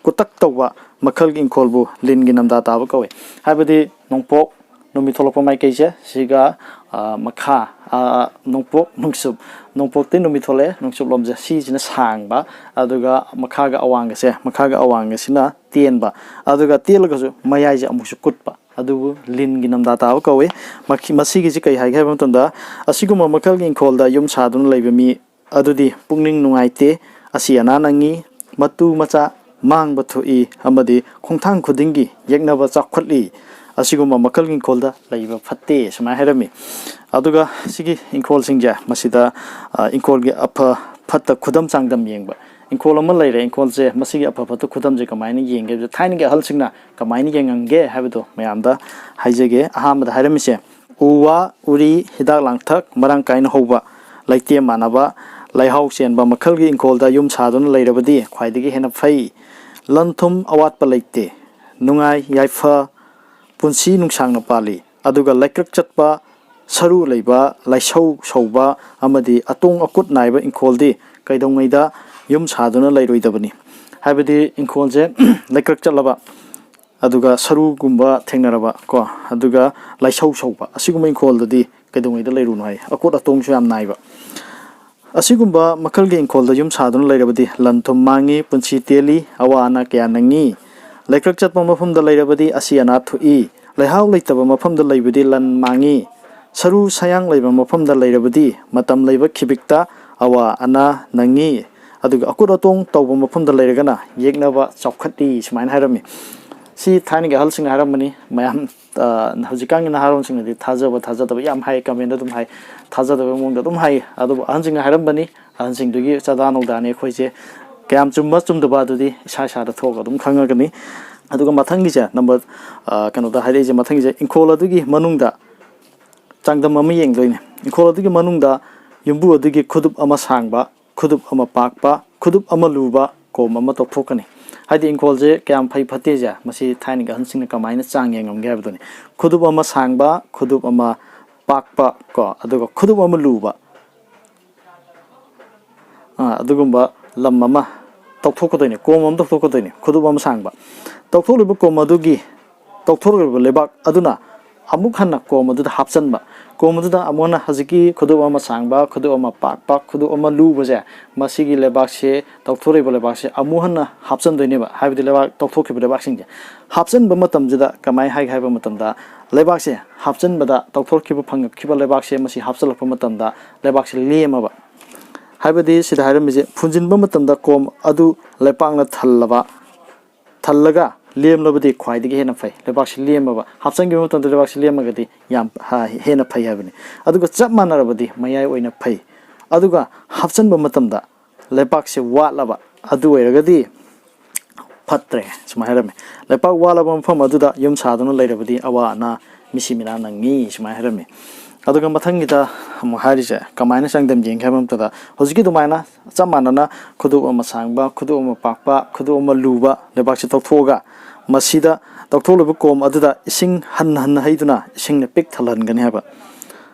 ꯀꯨꯇꯛ ꯇꯧꯕ ꯃꯈꯜꯒꯤ ꯏꯪꯈꯣꯜꯕꯨ ꯂꯤꯟꯒꯤ ꯅꯝꯗꯥ ꯇꯥꯕ ꯀꯧꯏ꯫ ꯍꯥꯏꯕꯗꯤ ꯅꯣꯡꯄꯣꯛ ꯅꯨꯃꯤꯠ ꯊꯣꯛꯂꯛꯄ ꯃꯥꯏꯀꯩꯁꯦ ꯁꯤꯒ, ꯑ, ꯃꯈꯥ, ꯑ, ꯅꯣꯡꯄꯣꯛ ꯅꯣꯡꯆꯨꯞ, ꯅꯣꯡꯄꯣꯛꯇꯤ ꯅꯨꯃꯤꯠ ꯊꯣꯛꯂꯛꯑꯦ, ꯅꯣꯡꯆꯨꯞ ꯂꯣꯝꯁꯦ ꯁꯤꯁꯤꯅ ꯁꯥꯡꯕ, ꯑꯗꯨꯒ ꯃꯈꯥꯒ ꯑꯋꯥꯡꯒꯁꯦ, ꯃꯈꯥꯒ ꯑꯋꯥꯡꯒꯁꯤꯅ ꯇꯦꯟꯕ, ꯑꯗꯨꯒ ꯇꯦꯜꯂꯒꯁꯨ ꯃꯌꯥꯏꯁꯦ ꯑꯃꯨꯛꯁꯨ ꯀꯨꯠꯄ꯫ ꯑꯗꯨꯕꯨ ꯂꯤꯟꯒꯤ ꯅꯝꯗꯥ ꯇꯥꯕ ꯀꯧꯏ꯫ ꯃꯈꯤ-, ꯃꯁꯤꯒꯤꯁꯤ ꯀꯩ ꯍꯥꯏꯒꯦ ꯍꯥꯏꯕ ꯃꯇꯝꯗ, ꯑꯁꯤꯒꯨꯝꯕ ꯃꯈꯜꯒꯤ ꯏꯪꯈꯣꯜꯗ ꯌꯨꯝ ꯁꯥꯗꯨꯅ ꯂꯩꯕ ꯃꯤ ꯑꯗꯨꯗꯤ ꯄꯨꯛꯅꯤꯡ ꯅꯨꯡꯉꯥꯏꯇꯦ, ꯑꯁꯤ ꯑꯅꯥ ꯅꯪꯉꯤ, ꯃꯇꯨ ꯃꯆꯥ ꯃꯥꯡꯕ ꯊꯣꯛꯏ ꯑꯃꯗꯤ ꯈꯣꯡꯊꯥꯡ ꯈꯨꯗꯤꯡꯒꯤ ꯌꯦꯛꯅꯕ ꯆꯥꯎꯈꯠꯂꯤ꯫ ꯑꯁꯤꯒꯨꯝꯕ ꯃꯈꯜꯒꯤ ꯏꯪꯈꯣꯜꯗ ꯂꯩꯕ ꯐꯠꯇꯦ, ꯁꯨꯃꯥꯏꯅ ꯍꯥꯏꯔꯝꯃꯤ꯫ ꯑꯗꯨꯒ ꯁꯤꯒꯤ ꯏꯪꯈꯣꯜꯁꯤꯡꯁꯦ ꯃꯁꯤꯗ, ꯑ, ꯏꯪꯈꯣꯜꯒꯤ ꯑꯐ ꯐꯠꯇ ꯈꯨꯗꯝ ꯆꯥꯡꯗꯝ ꯌꯦꯡꯕ꯫ ꯏꯪꯈꯣꯜ ꯑꯃ ꯂꯩꯔꯦ, ꯏꯪꯈꯣꯜꯁꯦ ꯃꯁꯤꯒꯤ ꯑꯐ ꯐꯠꯇ ꯈꯨꯗꯝꯁꯦ ꯀꯃꯥꯏꯅ ꯌꯦꯡꯒꯦ ꯍꯥꯏꯕꯁꯦ ꯊꯥꯏꯅꯒꯤ ꯑꯍꯜꯁꯤꯡꯅ ꯀꯃꯥꯏꯅ ꯌꯦꯡꯉꯝꯒꯦ ꯍꯥꯏꯕꯗꯣ ꯃꯌꯥꯝꯗ ꯍꯥꯏꯖꯒꯦ꯫ ꯑꯍꯥꯟꯕꯗ ꯍꯥꯏꯔꯝꯃꯤꯁꯦ, ꯎ ꯋꯥ, ꯎꯔꯤ, ꯍꯤꯗꯥꯛ ꯂꯥꯡꯊꯛ ꯃꯔꯥꯡ ꯀꯥꯏꯅ ꯍꯧꯕ, ꯂꯩꯇꯦꯝ ꯃꯥꯟꯅꯕ, ꯂꯩꯍꯥꯎ ꯆꯦꯟꯕ ꯃꯈꯜꯒꯤ ꯏꯪꯈꯣꯜꯗ ꯌꯨꯝ ꯁꯥꯗꯨꯅ ꯂꯩꯔꯕꯗꯤ ꯈ꯭ꯋꯥꯏꯗꯒꯤ ꯍꯦꯟꯅ ꯐꯩ꯫ ꯂꯟ ꯊꯨꯝ ꯑꯋꯥꯠꯄ ꯂꯩꯇꯦ꯫ ꯅꯨꯡꯉꯥꯏ ꯌꯥꯏꯐ ꯄꯨꯟꯁꯤ ꯅꯨꯡꯁꯥꯡꯅ ꯄꯥꯜꯂꯤ꯫ ꯑꯗꯨꯒ ꯂꯩꯀ꯭ꯔꯛ ꯆꯠꯄ, ꯁꯔꯨ ꯂꯩꯕ, ꯂꯥꯏꯁꯧ ꯁꯧꯕ ꯑꯃꯗꯤ ꯑꯇꯣꯡ ꯑꯀꯨꯠ ꯅꯥꯏꯕ ꯏꯪꯈꯣꯜꯗꯤ ꯀꯩꯗꯧꯉꯩꯗ ꯌꯨꯝ ꯁꯥꯗꯨꯅ ꯂꯩꯔꯣꯏꯗꯕꯅꯤ꯫ ꯍꯥꯏꯕꯗꯤ ꯏꯪꯈꯣꯜꯁꯦ ꯂꯩꯀ꯭ꯔꯛ ꯆꯠꯂꯕ, ꯑꯗꯨꯒ ꯁꯔꯨꯒꯨꯝꯕ ꯊꯦꯡꯅꯔꯕ ꯀꯣ, ꯑꯗꯨꯒ ꯂꯥꯏꯁꯧ ꯁꯧꯕ, ꯑꯁꯤꯒꯨꯝꯕ ꯏꯪꯈꯣꯜꯗꯗꯤ ꯀꯩꯗꯧꯉꯩꯗ ꯂꯩꯔꯨꯅꯨ ꯍꯥꯏ꯫ ꯑꯀꯨꯠ ꯑꯇꯣꯡꯁꯨ ꯌꯥꯝ ꯅꯥꯏꯕ꯫ ꯑꯁꯤꯒꯨꯝꯕ ꯃꯈꯜꯒꯤ ꯏꯪꯈꯣꯜꯗ ꯌꯨꯝ ꯁꯥꯗꯨꯅ ꯂꯩꯔꯕꯗꯤ ꯂꯟ ꯊꯨꯝ ꯃꯥꯡꯉꯤ, ꯄꯨꯟꯁꯤ ꯇꯦꯜꯂꯤ, ꯑꯋꯥ ꯑꯅꯥ ꯀꯌꯥ ꯅꯪꯉꯤ꯫ ꯂꯩꯀ꯭ꯔꯛ ꯆꯠꯄ ꯃꯐꯝꯗ ꯂꯩꯔꯕꯗꯤ ꯑꯁꯤ ꯑꯅꯥ ꯊꯣꯛꯏ꯫ ꯂꯩꯍꯥꯎ ꯂꯩꯇꯕ ꯃꯐꯝꯗ ꯂꯩꯕꯗꯤ ꯂꯟ ꯃꯥꯡꯉꯤ꯫ ꯁꯔꯨ ꯁꯌꯥꯡ ꯂꯩꯕ ꯃꯐꯝꯗ ꯂꯩꯔꯕꯗꯤ ꯃꯇꯝ ꯂꯩꯕ ꯈꯤꯕꯤꯛꯇ ꯑꯋꯥ ꯑꯅꯥ ꯅꯪꯉꯤ꯫ ꯑꯗꯨꯒ ꯑꯀꯨꯠ ꯑꯇꯣꯡ ꯇꯧꯕ ꯃꯐꯝꯗ ꯂꯩꯔꯒꯅ ꯌꯦꯛꯅꯕ ꯆꯥꯎꯈꯠꯂꯤ ꯁꯨꯃꯥꯏꯅ ꯍꯥꯏꯔꯝꯃꯤ꯫ ꯁꯤ ꯊꯥꯏꯅꯒꯤ ꯑꯍꯜꯁꯤꯡꯅ ꯍꯥꯏꯔꯝꯕꯅꯤ꯫ ꯃꯌꯥꯝ, ꯑ, ꯍꯧꯖꯤꯛꯀꯥꯟꯒꯤ ꯅꯍꯥꯔꯣꯟꯁꯤꯡꯅꯗꯤ ꯊꯥꯖꯕ ꯊꯥꯖꯗꯕ ꯌꯥꯝ ꯍꯥꯏ, ꯀꯃꯦꯟꯗ ꯑꯗꯨꯝ ꯍꯥꯏ, ꯊꯥꯖꯗꯕ ꯃꯑꯣꯡꯗ ꯑꯗꯨꯝ ꯍꯥꯏ꯫ ꯑꯗꯨꯕꯨ ꯑꯍꯟꯁꯤꯡꯅ ꯍꯥꯏꯔꯝꯕꯅꯤ, ꯑꯍꯟꯁꯤꯡꯗꯨꯒꯤ ꯆꯥꯗꯥ ꯅꯧꯗꯥꯅꯤ ꯑꯩꯈꯣꯏꯁꯦ꯫ ꯀꯌꯥꯝ ꯆꯨꯝꯕ ꯆꯨꯝꯗꯕ ꯑꯗꯨꯗꯤ ꯏꯁꯥ ꯏꯁꯥꯗ ꯊꯣꯛꯑꯒ ꯑꯗꯨꯝ ꯈꯪꯉꯒꯅꯤ꯫ ꯑꯗꯨꯒ ꯃꯊꯪꯒꯤꯁꯦ ꯅꯝꯕꯔ, ꯑ, ꯀꯩꯅꯣꯗ ꯍꯥꯏꯔꯛꯏꯁꯦ, ꯃꯊꯪꯒꯤꯁꯦ ꯏꯪꯈꯣꯜ ꯑꯗꯨꯒꯤ ꯃꯅꯨꯡꯗ ꯆꯥꯡꯗꯝ ꯑꯃ ꯌꯦꯡꯗꯣꯏꯅꯦ꯫ ꯏꯪꯈꯣꯜ ꯑꯗꯨꯒꯤ ꯃꯅꯨꯡꯗ ꯌꯨꯝꯕꯨ ꯑꯗꯨꯒꯤ ꯈꯨꯗꯨꯞ ꯑꯃ ꯁꯥꯡꯕ, ꯈꯨꯗꯨꯞ ꯑꯃ ꯄꯥꯛꯄ, ꯈꯨꯗꯨꯞ ꯑꯃ ꯂꯨꯕ ꯀꯣꯝ ꯑꯃ ꯇꯧꯊꯣꯛꯀꯅꯤ꯫ ꯍꯥꯏꯗꯤ ꯏꯪꯈꯣꯜꯁꯦ ꯀꯌꯥꯝ ꯐꯩ ꯐꯠꯇꯦꯁꯦ ꯃꯁꯤ ꯊꯥꯏꯅꯒꯤ ꯑꯍꯟꯁꯤꯡꯅ ꯀꯃꯥꯏꯅ ꯆꯥꯡ ꯌꯦꯡꯉꯝꯒꯦ ꯍꯥꯏꯕꯗꯨꯅꯤ꯫ ꯈꯨꯗꯨꯞ ꯑꯃ ꯁꯥꯡꯕ, ꯈꯨꯗꯨꯞ ꯑꯃ ꯄꯥꯛꯄ ꯀꯣ, ꯑꯗꯨꯒ ꯈꯨꯗꯨꯞ ꯑꯃ ꯂꯨꯕ, ꯑꯥ, ꯑꯗꯨꯒꯨꯝꯕ ꯂꯝ ꯑꯃ ꯇꯧꯊꯣꯛꯀꯗꯣꯏꯅꯤ, ꯀꯣꯝ ꯑꯃ ꯇꯧꯊꯣꯛꯀꯗꯣꯏꯅꯤ, ꯈꯨꯗꯨꯞ ꯑꯃ ꯁꯥꯡꯕ꯫ ꯇꯧꯊꯣꯛꯂꯤꯕ ꯀꯣꯝ ꯑꯗꯨꯒꯤ, ꯇꯧꯊꯣꯛꯂꯤꯕ ꯂꯩꯕꯥꯛ ꯑꯗꯨꯅ ꯑꯃꯨꯛ ꯍꯟꯅ ꯀꯣꯝ ꯑꯗꯨꯗ ꯍꯥꯞꯆꯤꯟꯕ꯫ ꯀꯣꯝ ꯑꯗꯨꯗ ꯑꯃꯨꯛ ꯍꯟꯅ ꯍꯧꯖꯤꯛꯀꯤ ꯈꯨꯗꯨꯞ ꯑꯃ ꯁꯥꯡꯕ, ꯈꯨꯗꯨꯞ ꯑꯃ ꯄꯥꯛꯄ, ꯈꯨꯗꯨꯞ ꯑꯃ ꯂꯨꯕꯁꯦ, ꯃꯁꯤꯒꯤ ꯂꯩꯕꯥꯛꯁꯦ, ꯇꯧꯊꯣꯔꯛꯏꯕ ꯂꯩꯕꯥꯛꯁꯦ ꯑꯃꯨꯛ ꯍꯟꯅ ꯍꯥꯞꯆꯤꯟꯗꯣꯏꯅꯦꯕ꯫ ꯍꯥꯏꯕꯗꯤ ꯂꯩꯕꯥꯛ ꯇꯧꯊꯣꯛꯈꯤꯕ ꯂꯩꯕꯥꯛꯁꯤꯡꯁꯦ ꯍꯥꯞꯆꯤꯟꯕ ꯃꯇꯝꯁꯤꯗ ꯀꯃꯥꯏꯅ ꯍꯥꯏꯒꯦ ꯍꯥꯏꯕ ꯃꯇꯝꯗ, ꯂꯩꯕꯥꯛꯁꯦ ꯍꯥꯞꯆꯤꯟꯕꯗ ꯇꯧꯊꯣꯛꯈꯤꯕ, ꯐꯪꯉꯛꯈꯤꯕ ꯂꯩꯕꯥꯛꯁꯦ ꯃꯁꯤ ꯍꯥꯞꯆꯤꯜꯂꯛꯄ ꯃꯇꯝꯗ ꯂꯩꯕꯥꯛꯁꯦ ꯂꯦꯝꯃꯕ꯫ ꯍꯥꯏꯕꯗꯤ ꯁꯤꯗ ꯍꯥꯏꯔꯝꯃꯤꯁꯦ, ꯐꯨꯟꯖꯤꯟꯕ ꯃꯇꯝꯗ ꯀꯣꯝ ꯑꯗꯨ ꯂꯩꯄꯥꯛꯅ ꯊꯜꯂꯕ, ꯊꯜꯂꯒ ꯂꯦꯝꯂꯕꯗꯤ ꯈ꯭ꯋꯥꯏꯗꯒꯤ ꯍꯦꯟꯅ ꯐꯩ꯫ ꯂꯩꯕꯥꯛꯁꯤ ꯂꯦꯝꯃꯕ, ꯍꯥꯞꯆꯤꯟꯈꯤꯕ ꯃꯇꯝꯗ ꯂꯩꯕꯥꯛꯁꯤ ꯂꯦꯝꯃꯒꯗꯤ ꯌꯥꯝ, ꯍꯥ, ꯍꯦꯟꯅ ꯐꯩ ꯍꯥꯏꯕꯅꯤ꯫ ꯑꯗꯨꯒ ꯆꯞ ꯃꯥꯟꯅꯔꯕꯗꯤ ꯃꯌꯥꯏ ꯑꯣꯏꯅ ꯐꯩ꯫ ꯑꯗꯨꯒ ꯍꯥꯞꯆꯤꯟꯕ ꯃꯇꯝꯗ ꯂꯩꯄꯥꯛꯁꯦ ꯋꯥꯠꯂꯕ, ꯑꯗꯨ ꯑꯣꯏꯔꯒꯗꯤ ꯐꯠꯇ꯭ꯔꯦ ꯁꯨꯃꯥꯏꯅ ꯍꯥꯏꯔꯝꯃꯤ꯫ ꯂꯩꯄꯥꯛ ꯋꯥꯠꯂꯕ ꯃꯐꯝ ꯑꯗꯨꯗ ꯌꯨꯝ ꯁꯥꯗꯨꯅ ꯂꯩꯔꯕꯗꯤ ꯑꯋꯥ ꯑꯅꯥ, ꯃꯤꯁꯤ ꯃꯤꯅꯥ ꯅꯪꯉꯤ ꯁꯨꯃꯥꯏꯅ ꯍꯥꯏꯔꯝꯃꯤ꯫ ꯑꯗꯨꯒ ꯃꯊꯪꯒꯤꯗ ꯑꯃꯨꯛ ꯍꯥꯏꯔꯤꯁꯦ ꯀꯃꯥꯏꯅ ꯆꯥꯡꯗꯝ ꯌꯦꯡꯒꯦ ꯍꯥꯏꯕ ꯃꯇꯝꯗ, ꯍꯧꯖꯤꯛꯀꯤ ꯑꯗꯨꯃꯥꯏꯅ ꯆꯞ ꯃꯥꯟꯅꯅ ꯈꯨꯗꯣꯞ ꯑꯃ ꯁꯥꯡꯕ, ꯈꯨꯗꯣꯞ ꯑꯃ ꯄꯥꯛꯄ, ꯈꯨꯗꯣꯞ ꯑꯃ ꯂꯨꯕ ꯂꯩꯕꯥꯛꯁꯦ ꯇꯧꯊꯣꯛꯑꯒ ꯃꯁꯤꯗ ꯇꯧꯊꯣꯛꯂꯤꯕ ꯀꯣꯝ ꯑꯗꯨꯗ ꯏꯁꯤꯡ ꯍꯟꯅ ꯍꯟꯅ ꯍꯩꯗꯨꯅ ꯏꯁꯤꯡꯅ ꯄꯤꯛ ꯊꯜꯍꯟꯒꯅꯤ ꯍꯥꯏꯕ꯫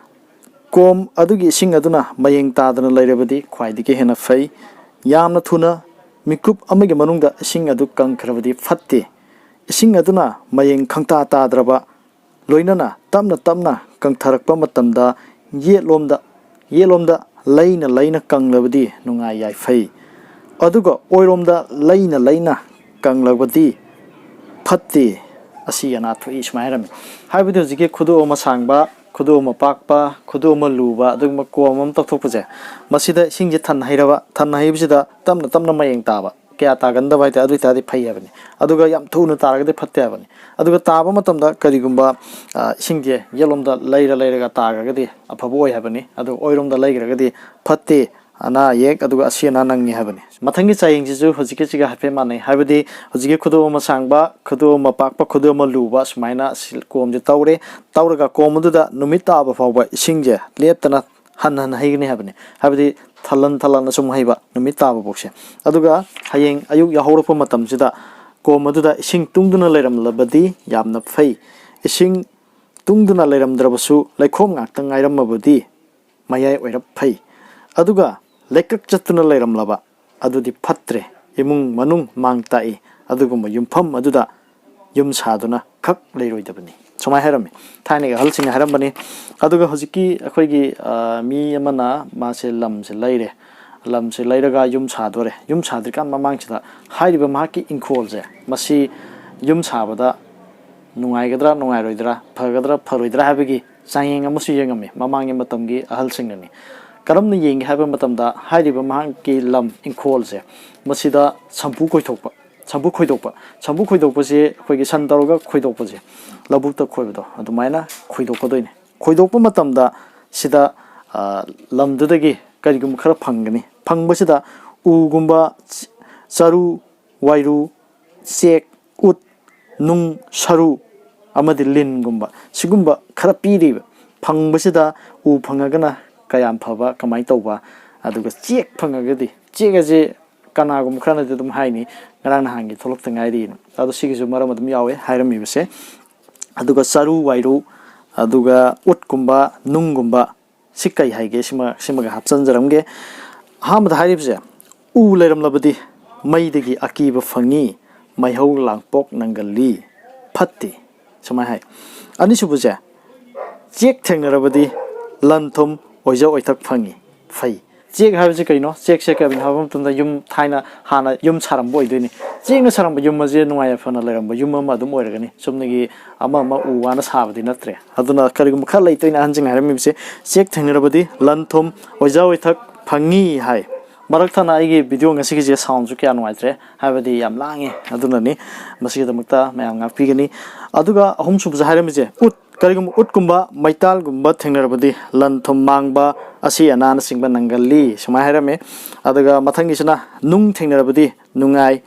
ꯀꯣꯝ ꯑꯗꯨꯒꯤ ꯏꯁꯤꯡ ꯑꯗꯨꯅ ꯃꯌꯦꯡ ꯇꯥꯗꯅ ꯂꯩꯔꯕꯗꯤ ꯈ꯭ꯋꯥꯏꯗꯒꯤ ꯍꯦꯟꯅ ꯐꯩ꯫ ꯌꯥꯝꯅ ꯊꯨꯅ ꯃꯤꯀꯨꯞ ꯑꯃꯒꯤ ꯃꯅꯨꯡꯗ ꯏꯁꯤꯡ ꯑꯗꯨ ꯀꯪꯈ꯭ꯔꯕꯗꯤ ꯐꯠꯇꯦ꯫ ꯏꯁꯤꯡ ꯑꯗꯨꯅ ꯃꯌꯦꯡ ꯈꯪꯇꯥ ꯇꯥꯗ꯭ꯔꯕ, ꯂꯣꯏꯅꯅ ꯇꯞꯅ ꯇꯞꯅ ꯀꯪꯊꯔꯛꯄ ꯃꯇꯝꯗ ꯌꯦꯠꯂꯣꯝꯗ, ꯌꯦꯠꯂꯣꯝꯗ ꯂꯩꯅ ꯂꯩꯅ ꯀꯪꯂꯕꯗꯤ ꯅꯨꯡꯉꯥꯏ ꯌꯥꯏꯐꯩ꯫ ꯑꯗꯨꯒ ꯑꯣꯏꯔꯣꯝꯗ ꯂꯩꯅ ꯂꯩꯅ ꯀꯪꯂꯕꯗꯤ ꯐꯠꯇꯦ, ꯑꯁꯤ ꯑꯅꯥ ꯊꯣꯛꯏ ꯁꯨꯃꯥꯏꯅ ꯍꯥꯏꯔꯝꯃꯤ꯫ ꯍꯥꯏꯕꯗꯤ ꯍꯧꯖꯤꯛꯀꯤ ꯈꯨꯗꯣꯞ ꯑꯃ ꯁꯥꯡꯕ, ꯈꯨꯗꯣꯝ ꯑꯃ ꯄꯥꯛꯄ, ꯈꯨꯗꯣꯝ ꯑꯃ ꯂꯨꯕ, ꯑꯗꯨꯒꯨꯝꯕ ꯀꯣꯝ ꯑꯃ ꯇꯧꯊꯣꯛꯄꯁꯦ, ꯃꯁꯤꯗ ꯏꯁꯤꯡꯁꯦ ꯊꯟ ꯍꯩꯔꯕ, ꯊꯟ ꯍꯩꯕꯁꯤꯗ ꯇꯞꯅ ꯇꯞꯅ ꯃꯌꯦꯡ ꯇꯥꯕ, ꯀꯌꯥ ꯇꯥꯒꯟꯗꯕ ꯍꯥꯏꯇꯥꯔꯦ, ꯑꯗꯨ ꯑꯣꯏꯇꯥꯔꯗꯤ ꯐꯩ ꯍꯥꯏꯕꯅꯤ꯫ ꯑꯗꯨꯒ ꯌꯥꯝ ꯊꯨꯅ ꯇꯥꯔꯒꯗꯤ ꯐꯠꯇꯦ ꯍꯥꯏꯕꯅꯤ꯫ ꯑꯗꯨꯒ ꯇꯥꯕ ꯃꯇꯝꯗ ꯀꯔꯤꯒꯨꯝꯕ, ꯑ, ꯏꯁꯤꯡꯁꯦ ꯌꯦꯠꯂꯣꯝꯗ ꯂꯩꯔ ꯂꯩꯔꯒ ꯇꯥꯈ꯭ꯔꯒꯗꯤ ꯑꯐꯕ ꯑꯣꯏ ꯍꯥꯏꯕꯅꯤ꯫ ꯑꯗꯨ ꯑꯣꯏꯔꯣꯝꯗ ꯂꯩꯈ꯭ꯔꯒꯗꯤ ꯐꯠꯇꯦ, ꯑꯅꯥ ꯑꯌꯦꯛ ꯑꯗꯨꯒ ꯑꯁꯤ ꯑꯅꯥ ꯅꯪꯉꯤ ꯍꯥꯏꯕꯅꯤ꯫ ꯃꯊꯪꯒꯤ ꯆꯥꯌꯦꯡꯁꯤꯁꯨ ꯍꯧꯖꯤꯛꯀꯤꯁꯤꯒ ꯍꯥꯏꯐꯦꯠ ꯃꯥꯟꯅꯩ, ꯍꯥꯏꯕꯗꯤ ꯍꯧꯖꯤꯛꯀꯤ ꯈꯨꯗꯣꯝ ꯑꯃ ꯁꯥꯡꯕ, ꯈꯨꯗꯣꯝ ꯑꯃ ꯄꯥꯛꯄ, ꯈꯨꯗꯣꯝ ꯑꯃ ꯂꯨꯕ, ꯁꯨꯃꯥꯏꯅ ꯁꯤ-, ꯀꯣꯝꯁꯦ ꯇꯧꯔꯦ꯫ ꯇꯧꯔꯒ ꯀꯣꯝ ꯑꯗꯨꯗ ꯅꯨꯃꯤꯠ ꯇꯥꯕ ꯐꯥꯎꯕ ꯏꯁꯤꯡꯁꯦ ꯂꯦꯞꯇꯅ ꯍꯟ ꯍꯟ ꯍꯩꯒꯅꯤ ꯍꯥꯏꯕꯅꯤ, ꯍꯥꯏꯕꯗꯤ ꯊꯜꯍꯟ ꯊꯜꯍꯟꯅ ꯁꯨꯝ ꯍꯩꯕ ꯅꯨꯃꯤꯠ ꯇꯥꯕ ꯐꯥꯎꯁꯦ꯫ ꯑꯗꯨꯒ ꯍꯌꯦꯡ ꯑꯌꯨꯛ ꯌꯥꯍꯧꯔꯛꯄ ꯃꯇꯝꯁꯤꯗ ꯀꯣꯝ ꯑꯗꯨꯗ ꯏꯁꯤꯡ ꯇꯨꯡꯗꯨꯅ ꯂꯩꯔꯝꯂꯕꯗꯤ ꯌꯥꯝꯅ ꯐꯩ꯫ ꯏꯁꯤꯡ ꯇꯨꯡꯗꯨꯅ ꯂꯩꯔꯝꯗ꯭ꯔꯕꯁꯨ ꯂꯩꯈꯣꯝ ꯉꯥꯛꯇ ꯉꯥꯏꯔꯝꯃꯕꯗꯤ ꯃꯌꯥꯏ ꯑꯣꯏꯔꯞ ꯐꯩ꯫ ꯑꯗꯨꯒ ꯂꯩꯀꯛ ꯆꯠꯇꯨꯅ ꯂꯩꯔꯝꯂꯕ ꯑꯗꯨꯗꯤ ꯐꯠꯇ꯭ꯔꯦ, ꯏꯃꯨꯡ ꯃꯅꯨꯡ ꯃꯥꯡ ꯇꯥꯛꯏ, ꯑꯗꯨꯒꯨꯝꯕ ꯌꯨꯝꯐꯝ ꯑꯗꯨꯗ ꯌꯨꯝ ꯁꯥꯗꯨꯅ ꯈꯛ ꯂꯩꯔꯣꯏꯗꯕꯅꯤ꯫ ꯁꯨꯃꯥꯏꯅ ꯍꯥꯏꯔꯝꯃꯤ, ꯊꯥꯏꯅꯒꯤ ꯑꯍꯜꯁꯤꯡꯅ ꯍꯥꯏꯔꯝꯕꯅꯤ꯫ ꯑꯗꯨꯒ ꯍꯧꯖꯤꯛꯀꯤ ꯑꯩꯈꯣꯏꯒꯤ, ꯑ, ꯃꯤ ꯑꯃꯅ ꯃꯥꯁꯦ ꯂꯝꯁꯦ ꯂꯩꯔꯦ, ꯂꯝꯁꯦ ꯂꯩꯔꯒ ꯌꯨꯝ ꯁꯥꯗꯣꯔꯦ꯫ ꯌꯨꯝ ꯁꯥꯗ꯭ꯔꯤꯀꯥꯟ ꯃꯃꯥꯡꯁꯤꯗ ꯍꯥꯏꯔꯤꯕ ꯃꯍꯥꯛꯀꯤ ꯏꯪꯈꯣꯜꯁꯦ, ꯃꯁꯤ ꯌꯨꯝ ꯁꯥꯕꯗ ꯅꯨꯡꯉꯥꯏꯒꯗ꯭ꯔꯥ ꯅꯨꯡꯉꯥꯏꯔꯣꯏꯗ꯭ꯔꯥ, ꯐꯒꯗ꯭ꯔꯥ ꯐꯔꯣꯏꯗ꯭ꯔꯥ ꯍꯥꯏꯕꯒꯤ ꯆꯥꯡꯌꯦꯡ ꯑꯃꯁꯨ ꯌꯦꯡꯉꯝꯃꯤ ꯃꯃꯥꯡꯒꯤ ꯃꯇꯝꯒꯤ ꯑꯍꯜꯁꯤꯡꯅꯅꯤ꯫ ꯀꯔꯝꯅ ꯌꯦꯡꯒꯦ ꯍꯥꯏꯕ ꯃꯇꯝꯗ, ꯍꯥꯏꯔꯤꯕ ꯃꯍꯥꯛꯀꯤ ꯂꯝ ꯏꯪꯈꯣꯜꯁꯦ, ꯃꯁꯤꯗ ꯁꯝꯄꯨ ꯈꯣꯏꯊꯣꯛꯄ, ꯁꯝꯄꯨ ꯈꯣꯏꯗꯣꯛꯄ, ꯁꯝꯄꯨ ꯈꯣꯏꯗꯣꯛꯄꯁꯦ ꯑꯩꯈꯣꯏꯒꯤ ꯁꯟ ꯇꯧꯔꯒ ꯈꯣꯏꯗꯣꯛꯄꯁꯦ, ꯂꯧꯕꯨꯛꯇ ꯈꯣꯏꯕꯗꯣ, ꯑꯗꯨꯃꯥꯏꯅ ꯈꯣꯏꯗꯣꯛꯀꯗꯣꯏꯅꯤ꯫ ꯈꯣꯏꯗꯣꯛꯄ ꯃꯇꯝꯗ ꯁꯤꯗ, ꯑ, ꯂꯝꯗꯨꯗꯒꯤ ꯀꯔꯤꯒꯨꯝꯕ ꯈꯔ ꯐꯪꯒꯅꯤ꯫ ꯐꯪꯕꯁꯤꯗ ꯎꯒꯨꯝꯕ, ꯆꯔꯨ, ꯋꯥꯏꯔꯨ, ꯆꯦꯛ, ꯎꯠ, ꯅꯨꯡ, ꯁꯔꯨ ꯑꯃꯗꯤ ꯂꯤꯟꯒꯨꯝꯕ ꯁꯤꯒꯨꯝꯕ ꯈꯔ ꯄꯤꯔꯤꯕ꯫ ꯐꯪꯕꯁꯤꯗ ꯎ ꯐꯪꯉꯒꯅ ꯀꯌꯥꯝ ꯐꯕ, ꯀꯃꯥꯏꯅ ꯇꯧꯕ, ꯑꯗꯨꯒ ꯆꯦꯛ ꯐꯪꯉꯒꯗꯤ, ꯆꯦꯛ ꯑꯁꯦ ꯀꯅꯥꯒꯨꯝꯕ ꯈꯔꯅꯗꯤ ꯑꯗꯨꯝ ꯍꯥꯏꯅꯤ, "ꯉꯔꯥꯡ ꯅꯍꯥꯟꯒꯤ ꯊꯣꯛꯂꯛꯇ ꯉꯥꯏꯔꯤꯅ"꯫ ꯑꯗꯣ ꯁꯤꯒꯤꯁꯨ ꯃꯔꯝ ꯑꯗꯨꯝ ꯌꯥꯎꯋꯦ ꯍꯥꯏꯔꯝꯃꯤꯕꯁꯦ꯫ ꯑꯗꯨꯒ ꯆꯔꯨ ꯋꯥꯏꯔꯨ, ꯑꯗꯨꯒ ꯎꯠꯀꯨꯝꯕ, ꯅꯨꯡꯒꯨꯝꯕ, ꯁꯤ ꯀꯩ ꯍꯥꯏꯒꯦ? ꯁꯤꯃ, ꯁꯤꯃꯒ ꯍꯥꯞꯆꯤꯟꯖꯔꯝꯒꯦ꯫ ꯑꯍꯥꯟꯕꯗ ꯍꯥꯏꯔꯤꯕꯁꯦ, "ꯎ ꯂꯩꯔꯝꯂꯕꯗꯤ ꯃꯩꯗꯒꯤ ꯑꯀꯤꯕ ꯐꯪꯉꯤ, ꯃꯩꯍꯧ ꯂꯥꯡꯄꯣꯛ ꯅꯪꯒꯜꯂꯤ, ꯐꯠꯇꯦ", ꯁꯨꯃꯥꯏꯅ ꯍꯥꯏ꯫ ꯑꯅꯤꯁꯨꯕꯁꯦ, "ꯆꯦꯛ ꯊꯦꯡꯅꯔꯕꯗꯤ ꯂꯟ ꯊꯨꯝ ꯑꯣꯏꯖ ꯑꯣꯏꯊꯛ ꯐꯪꯉꯤ, ꯐꯩ"꯫ ꯆꯦꯛ ꯍꯥꯏꯕꯁꯤ ꯀꯩꯅꯣ? ꯆꯦꯛꯁꯦ ꯀꯔꯤꯅꯣ ꯍꯥꯏꯕ ꯃꯇꯝꯗ, ꯌꯨꯝ, ꯊꯥꯏꯅ ꯍꯥꯟꯅ ꯌꯨꯝ ꯁꯥꯔꯝꯕ ꯑꯣꯏꯗꯣꯏꯅꯤ꯫ ꯆꯦꯛꯅ ꯁꯥꯔꯝꯕ ꯌꯨꯝ ꯑꯁꯦ ꯅꯨꯡꯉꯥꯏ ꯌꯥꯏꯐꯅ ꯂꯩꯔꯝꯕ ꯌꯨꯝ ꯑꯃ ꯑꯗꯨꯝ ꯑꯣꯏꯔꯒꯅꯤ, ꯆꯨꯝꯅꯒꯤ ꯑꯃ ꯑꯃ ꯎ ꯋꯥꯅ ꯁꯥꯕꯗꯤ ꯅꯠꯇ꯭ꯔꯦ꯫ ꯑꯗꯨꯅ ꯀꯔꯤꯒꯨꯝꯕ ꯈꯔ ꯂꯩꯇꯣꯏꯅꯦ ꯑꯍꯟꯁꯤꯡꯅ ꯍꯥꯏꯔꯝꯃꯤꯕꯁꯦ, ꯆꯦꯛ ꯊꯦꯡꯅꯔꯕꯗꯤ ꯂꯟ ꯊꯨꯝ, ꯑꯣꯏꯖ ꯑꯣꯏꯊꯛ ꯐꯪꯉꯤ ꯍꯥꯏ꯫ ꯃꯔꯛ ꯊꯠꯅ ꯑꯩꯒꯤ ꯚꯤꯗꯤꯑꯣ ꯉꯁꯤꯒꯤꯁꯦ ꯁꯥꯎꯟꯁꯨ ꯀꯌꯥ ꯅꯨꯡꯉꯥꯏꯇ꯭ꯔꯦ, ꯍꯥꯏꯕꯗꯤ ꯌꯥꯝ ꯂꯥꯡꯉꯦ, ꯑꯗꯨꯅꯅꯤ꯫ ꯃꯁꯤꯒꯤꯗꯃꯛꯇ ꯃꯌꯥꯝ ꯉꯥꯛꯄꯤꯒꯅꯤ꯫ ꯑꯗꯨꯒ ꯑꯍꯨꯝꯁꯨꯕꯁꯦ ꯍꯥꯏꯔꯝꯃꯤꯁꯦ, ꯎꯠ, ꯀꯔꯤꯒꯨꯝꯕ ꯎꯠꯀꯨꯝꯕ ꯃꯩꯇꯥꯜꯒꯨꯝꯕ ꯊꯦꯡꯅꯔꯕꯗꯤ ꯂꯟ ꯊꯨꯝ ꯃꯥꯡꯕ, ꯑꯁꯤ ꯑꯅꯥꯅꯆꯤꯡꯕ ꯅꯪꯒꯜꯂꯤ, ꯁꯨꯃꯥꯏꯅ ꯍꯥꯏꯔꯝꯃꯤ꯫ ꯑꯗꯨꯒ ꯃꯊꯪꯒꯤꯁꯤꯅ ꯅꯨꯡ ꯊꯦꯡꯅꯔꯕꯗꯤ ꯅꯨꯡꯉꯥꯏ,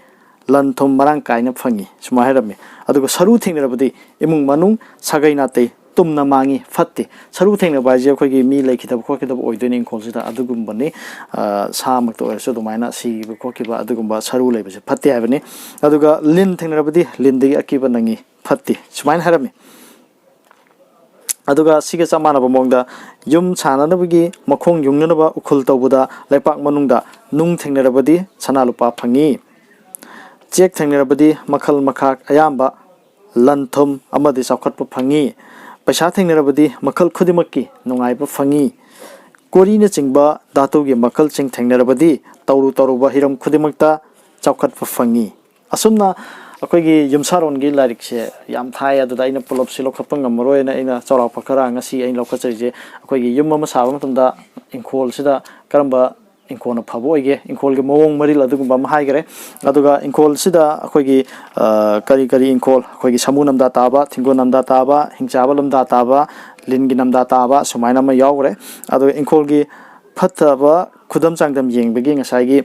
ꯂꯟ ꯊꯨꯝ ꯃꯔꯥꯡ ꯀꯥꯏꯅ ꯐꯪꯉꯤ, ꯁꯨꯃꯥꯏꯅ ꯍꯥꯏꯔꯝꯃꯤ꯫ ꯑꯗꯨꯒ ꯁꯔꯨ ꯊꯦꯡꯅꯔꯕꯗꯤ ꯏꯃꯨꯡ ꯃꯅꯨꯡ, ꯁꯥꯒꯩ ꯅꯥꯇꯩ ꯇꯨꯝꯅ ꯃꯥꯡꯉꯤ, ꯐꯠꯇꯦ꯫ ꯁꯔꯨ ꯊꯦꯡꯅꯕ ꯍꯥꯏꯁꯦ ꯑꯩꯈꯣꯏꯒꯤ ꯃꯤ ꯂꯩꯈꯤꯗꯕ ꯈꯣꯠꯈꯤꯗꯕ ꯑꯣꯏꯗꯣꯏꯅꯦ ꯏꯪꯈꯣꯜꯁꯤꯗ, ꯑꯗꯨꯒꯨꯝꯕꯅꯤ꯫ ꯑ, ꯁꯥꯃꯛꯇ ꯑꯣꯏꯔꯁꯨ ꯑꯗꯨꯃꯥꯏꯅ ꯁꯤꯈꯤꯕ ꯈꯣꯠꯈꯤꯕ ꯑꯗꯨꯒꯨꯝꯕ ꯁꯔꯨ ꯂꯩꯕꯁꯦ ꯐꯠꯇꯦ ꯍꯥꯏꯕꯅꯤ꯫ ꯑꯗꯨꯒ ꯂꯤꯟ ꯊꯦꯡꯅꯔꯕꯗꯤ ꯂꯤꯟꯗꯒꯤ ꯑꯀꯤꯕ ꯅꯪꯉꯤ, ꯐꯠꯇꯦ, ꯁꯨꯃꯥꯏꯅ ꯍꯥꯏꯔꯝꯃꯤ꯫ ꯑꯗꯨꯒ ꯁꯤꯒ ꯆꯞ ꯃꯥꯟꯅꯕ ꯃꯑꯣꯡꯗ ꯌꯨꯝ ꯁꯥꯅꯅꯕꯒꯤ ꯃꯈꯣꯡ ꯌꯨꯡꯅꯅꯕ ꯎꯈꯨꯜ ꯇꯧꯕꯗ ꯂꯩꯄꯥꯛ ꯃꯅꯨꯡꯗ ꯅꯨꯡ ꯊꯦꯡꯅꯔꯕꯗꯤ ꯁꯅꯥ ꯂꯨꯄꯥ ꯐꯪꯉꯤ꯫ ꯆꯦꯛ ꯊꯦꯡꯅꯔꯕꯗꯤ ꯃꯈꯜ ꯃꯈꯥ ꯑꯌꯥꯝꯕ ꯂꯟ ꯊꯨꯝ ꯑꯃꯗꯤ ꯆꯥꯎꯈꯠꯄ ꯐꯪꯉꯤ꯫ ꯄꯩꯁꯥ ꯊꯦꯡꯅꯔꯕꯗꯤ ꯃꯈꯜ ꯈꯨꯗꯤꯡꯃꯛꯀꯤ ꯅꯨꯡꯉꯥꯏꯕ ꯐꯪꯉꯤ꯫ ꯀꯣꯔꯤꯅꯆꯤꯡꯕ ꯙꯥꯇꯨꯒꯤ ꯃꯈꯜꯁꯤꯡ ꯊꯦꯡꯅꯔꯕꯗꯤ ꯇꯧꯔꯨ ꯇꯧꯔꯨꯕ ꯍꯤꯔꯝ ꯈꯨꯗꯤꯡꯃꯛꯇ ꯆꯥꯎꯈꯠꯄ ꯐꯪꯉꯤ꯫ ꯑꯁꯨꯝꯅ ꯑꯩꯈꯣꯏꯒꯤ ꯌꯨꯝꯁꯥꯔꯣꯟꯒꯤ ꯂꯥꯏꯔꯤꯛꯁꯦ ꯌꯥꯝ ꯊꯥꯏ, ꯑꯗꯨꯗ ꯑꯩꯅ ꯄꯨꯂꯞꯁꯤ ꯂꯧꯈꯠꯄ ꯉꯝꯃꯔꯣꯏꯅ ꯑꯩꯅ ꯆꯥꯎꯔꯥꯛꯄ ꯈꯔ ꯉꯁꯤ ꯑꯩꯅ ꯂꯧꯈꯠꯆꯔꯤꯁꯦ꯫ ꯑꯩꯈꯣꯏꯒꯤ ꯌꯨꯝ ꯑꯃ ꯁꯥꯕ ꯃꯇꯝꯗ ꯏꯪꯈꯣꯜꯁꯤꯗ ꯀꯔꯝꯕ ꯏꯪꯈꯣꯜꯅ ꯐꯕ ꯑꯣꯏꯒꯦ, ꯏꯪꯈꯣꯜꯒꯤ ꯃꯑꯣꯡ ꯃꯔꯤꯜ ꯑꯗꯨꯒꯨꯝꯕ ꯑꯃ ꯍꯥꯏꯈꯔꯦ꯫ ꯑꯗꯨꯒ ꯏꯪꯈꯣꯜꯁꯤꯗ ꯑꯩꯈꯣꯏꯒꯤ, ꯑ, ꯀꯔꯤ ꯀꯔꯤ ꯏꯪꯈꯣꯜ, ꯑꯩꯈꯣꯏꯒꯤ ꯁꯥꯃꯨ ꯅꯝꯗꯥ ꯇꯥꯕ, ꯊꯤꯡꯒꯣꯜ ꯅꯝꯗꯥ ꯇꯥꯕ, ꯍꯤꯡꯆꯥꯕ ꯂꯝꯗꯥ ꯇꯥꯕ, ꯂꯤꯟꯒꯤ ꯅꯝꯗꯥ ꯇꯥꯕ, ꯁꯨꯃꯥꯏꯅ ꯑꯃ ꯌꯥꯎꯈ꯭ꯔꯦ꯫ ꯑꯗꯨꯒ ꯏꯪꯈꯣꯜꯒꯤ ꯐꯠꯇꯕ ꯈꯨꯗꯝ ꯆꯥꯡꯗꯝ ꯌꯦꯡꯕꯒꯤ ꯉꯁꯥꯏꯒꯤ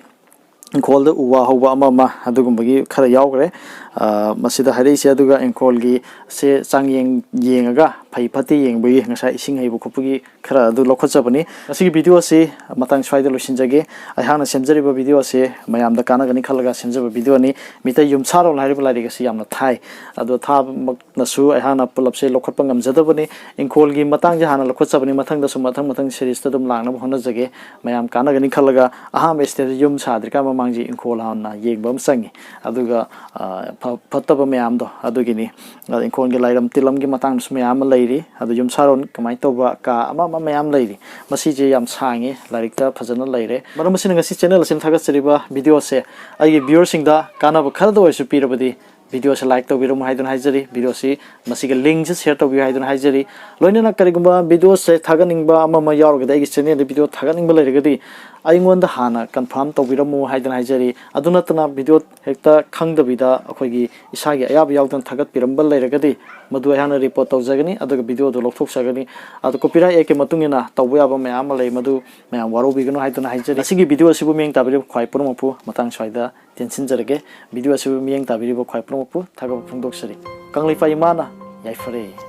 ꯏꯪꯈꯣꯜꯗ ꯎ ꯋꯥ ꯍꯧꯕ ꯑꯃ ꯑꯃ ꯑꯗꯨꯒꯨꯝꯕꯒꯤ ꯈꯔ ꯌꯥꯎꯈ꯭ꯔꯦ꯫ ꯑ, ꯃꯁꯤꯗ ꯍꯥꯏꯔꯛꯏꯁꯦ꯫ ꯑꯗꯨꯒ ꯏꯪꯈꯣꯜꯒꯤ ꯁꯦ ꯆꯥꯡꯌꯦꯡ ꯌꯦꯡꯉꯒ ꯐꯩ ꯐꯠꯇꯦ ꯌꯦꯡꯕꯒꯤ ꯉꯁꯥꯏ ꯏꯁꯤꯡ ꯍꯩꯕ ꯈꯣꯠꯄꯒꯤ ꯈꯔ ꯑꯗꯨ ꯂꯧꯈꯠꯆꯕꯅꯤ꯫ ꯉꯁꯤꯒꯤ ꯚꯤꯗꯤꯑꯣ ꯑꯁꯤ ꯃꯇꯥꯡ ꯁ꯭ꯋꯥꯏꯗ ꯂꯣꯏꯁꯤꯟꯖꯒꯦ꯫ ꯑꯩꯍꯥꯛꯅ ꯁꯦꯝꯖꯔꯤꯕ ꯚꯤꯗꯤꯑꯣ ꯑꯁꯤ ꯃꯌꯥꯝꯗ ꯀꯥꯟꯅꯒꯅꯤ ꯈꯜꯂꯒ ꯁꯦꯝꯖꯕ ꯚꯤꯗꯤꯑꯣꯅꯤ꯫ ꯃꯤꯇꯩ ꯌꯨꯝꯁꯥꯔꯣꯜ ꯍꯥꯏꯔꯤꯕ ꯂꯥꯏꯔꯤꯛ ꯑꯁꯤ ꯌꯥꯝꯅ ꯊꯥꯏ, ꯑꯗꯣ ꯊꯥꯕꯃꯛꯅꯁꯨ ꯑꯩꯍꯥꯛꯅ ꯄꯨꯂꯞꯁꯦ ꯂꯧꯈꯠꯄ ꯉꯝꯖꯗꯕꯅꯤ꯫ ꯏꯪꯈꯣꯜꯒꯤ ꯃꯇꯥꯡꯁꯦ ꯍꯥꯟꯅ ꯂꯧꯈꯠꯆꯕꯅꯤ, ꯃꯊꯪꯗꯁꯨ ꯃꯊꯪ ꯃꯊꯪ ꯁꯦꯔꯤꯁꯇ ꯑꯗꯨꯝ ꯂꯥꯛꯅꯕ ꯍꯣꯠꯅꯖꯒꯦ꯫ ꯃꯌꯥꯝ ꯀꯥꯟꯅꯒꯅꯤ ꯈꯜꯂꯒ ꯑꯍꯥꯟꯕ ꯁ꯭ꯇꯦꯖꯇ ꯌꯨꯝ ꯁꯥꯗ꯭ꯔꯤꯀꯥꯟ ꯃꯃꯥꯡꯁꯤ ꯏꯪꯈꯣꯜ ꯍꯥꯟꯅ ꯌꯦꯡꯕ ꯑꯃ ꯆꯪꯉꯤ꯫ ꯑꯗꯨꯒ, ꯑ, ꯐ-, ꯐꯠꯇꯕ ꯃꯌꯥꯝꯗꯣ ꯑꯗꯨꯒꯤꯅꯤ꯫ ꯑ, ꯏꯪꯈꯣꯜꯒꯤ ꯂꯥꯏꯔꯝ ꯇꯤꯜꯂꯝꯒꯤ ꯃꯇꯥꯡꯗꯁꯨ ꯃꯌꯥꯝ ꯑꯃ ꯂꯩ꯫ ꯂꯩꯔꯤ, ꯑꯗꯨ ꯌꯨꯝꯁꯥꯔꯣꯟ ꯀꯃꯥꯏꯅ ꯇꯧꯕ, ꯀꯥ ꯑꯃ ꯑꯃ ꯃꯌꯥꯝ ꯂꯩꯔꯤ꯫ ꯃꯁꯤꯁꯦ ꯌꯥꯝ ꯁꯥꯡꯉꯤ, ꯂꯥꯏꯔꯤꯛꯇ ꯐꯖꯅ ꯂꯩꯔꯦ꯫ ꯃꯔꯝ ꯑꯁꯤꯅ ꯉꯁꯤ ꯆꯦꯅꯦꯜ ꯑꯁꯤꯅ ꯊꯥꯒꯠꯆꯔꯤꯕ ꯚꯤꯗꯤꯑꯣꯁꯦ ꯑꯩꯒꯤ ꯚ꯭ꯌꯨꯋꯔꯁꯤꯡꯗ ꯀꯥꯟꯅꯕ ꯈꯔꯗ ꯑꯣꯏꯔꯁꯨ ꯄꯤꯔꯕꯗꯤ ꯚꯤꯗꯤꯑꯣꯁꯦ ꯂꯥꯏꯛ ꯇꯧꯕꯤꯔꯝꯃꯨ ꯍꯥꯏꯗꯨꯅ ꯍꯥꯏꯖꯔꯤ꯫ ꯚꯤꯗꯤꯑꯣꯁꯤ ꯃꯁꯤꯒꯤ ꯂꯤꯡꯁꯦ ꯁꯤꯌꯔ ꯇꯧꯕꯤꯌꯨ ꯍꯥꯏꯗꯨꯅ ꯍꯥꯏꯖꯔꯤ꯫ ꯂꯣꯏꯅꯅ ꯀꯔꯤꯒꯨꯝꯕ ꯚꯤꯗꯤꯑꯣꯁꯦ ꯊꯥꯒꯠꯅꯤꯡꯕ ꯑꯃ ꯑꯃ ꯌꯥꯎꯔꯒꯗꯤ, ꯑꯩꯒꯤ ꯆꯦꯅꯦꯜꯗ ꯚꯤꯗꯤꯑꯣ ꯊꯥꯒꯠꯅꯤꯡꯕ ꯂꯩꯔꯒꯗꯤ ꯑꯩꯉꯣꯟꯗ ꯍꯥꯟꯅ ꯀꯟꯐꯥꯔꯝ ꯇꯧꯕꯤꯔꯝꯃꯨ ꯍꯥꯏꯗꯨꯅ ꯍꯥꯏꯖꯔꯤ꯫ ꯑꯗꯨ ꯅꯠꯇꯅ ꯚꯤꯗꯤꯑꯣ ꯍꯦꯛꯇ ꯈꯪꯗꯕꯤꯗ ꯑꯩꯈꯣꯏꯒꯤ ꯏꯁꯥꯒꯤ ꯑꯌꯥꯕ ꯌꯥꯎꯗꯅ ꯊꯥꯒꯠꯄꯤꯔꯝꯕ ꯂꯩꯔꯒꯗꯤ ꯃꯗꯨ ꯑꯩꯍꯥꯛꯅ ꯔꯤꯄꯣꯔꯠ ꯇꯧꯖꯒꯅꯤ, ꯑꯗꯨꯒ ꯚꯤꯗꯤꯑꯣꯗꯨ ꯂꯧꯊꯣꯛꯆꯒꯅꯤ꯫ ꯑꯗꯨ ꯀꯣꯄꯤꯔꯥꯏꯠ ꯑꯦꯛꯀꯤ ꯃꯇꯨꯡ ꯏꯟꯅ ꯇꯧꯕ ꯌꯥꯕ ꯃꯌꯥꯝ ꯑꯃ ꯂꯩ, ꯃꯗꯨ ꯃꯌꯥꯝ ꯋꯥꯔꯧꯕꯤꯒꯅꯨ ꯍꯥꯏꯗꯨꯅ ꯍꯥꯏꯖꯔꯤ꯫ ꯉꯁꯤꯒꯤ ꯚꯤꯗꯤꯑꯣ ꯑꯁꯤꯕꯨ ꯃꯤꯠꯌꯦꯡ ꯇꯥꯕꯤꯔꯤꯕ ꯈ꯭ꯋꯥꯏ ꯄꯨꯝꯅꯃꯛꯄꯨ ꯃꯇꯥꯡ ꯁ꯭ꯋꯥꯏꯗ ꯇꯦꯟꯁꯤꯟꯖꯔꯒꯦ꯫ ꯚꯤꯗꯤꯑꯣ ꯑꯁꯤꯕꯨ ꯃꯤꯠꯌꯦꯡ ꯇꯥꯕꯤꯔꯤꯕ ꯈ꯭ꯋꯥꯏ ꯄꯨꯝꯅꯃꯛꯄꯨ ꯊꯥꯒꯠꯄ ꯐꯣꯡꯗꯣꯛꯆꯔꯤ꯫ ꯀꯪꯂꯩꯄꯥꯛ ꯏꯃꯥꯅ ꯌꯥꯏꯐꯔꯦ꯫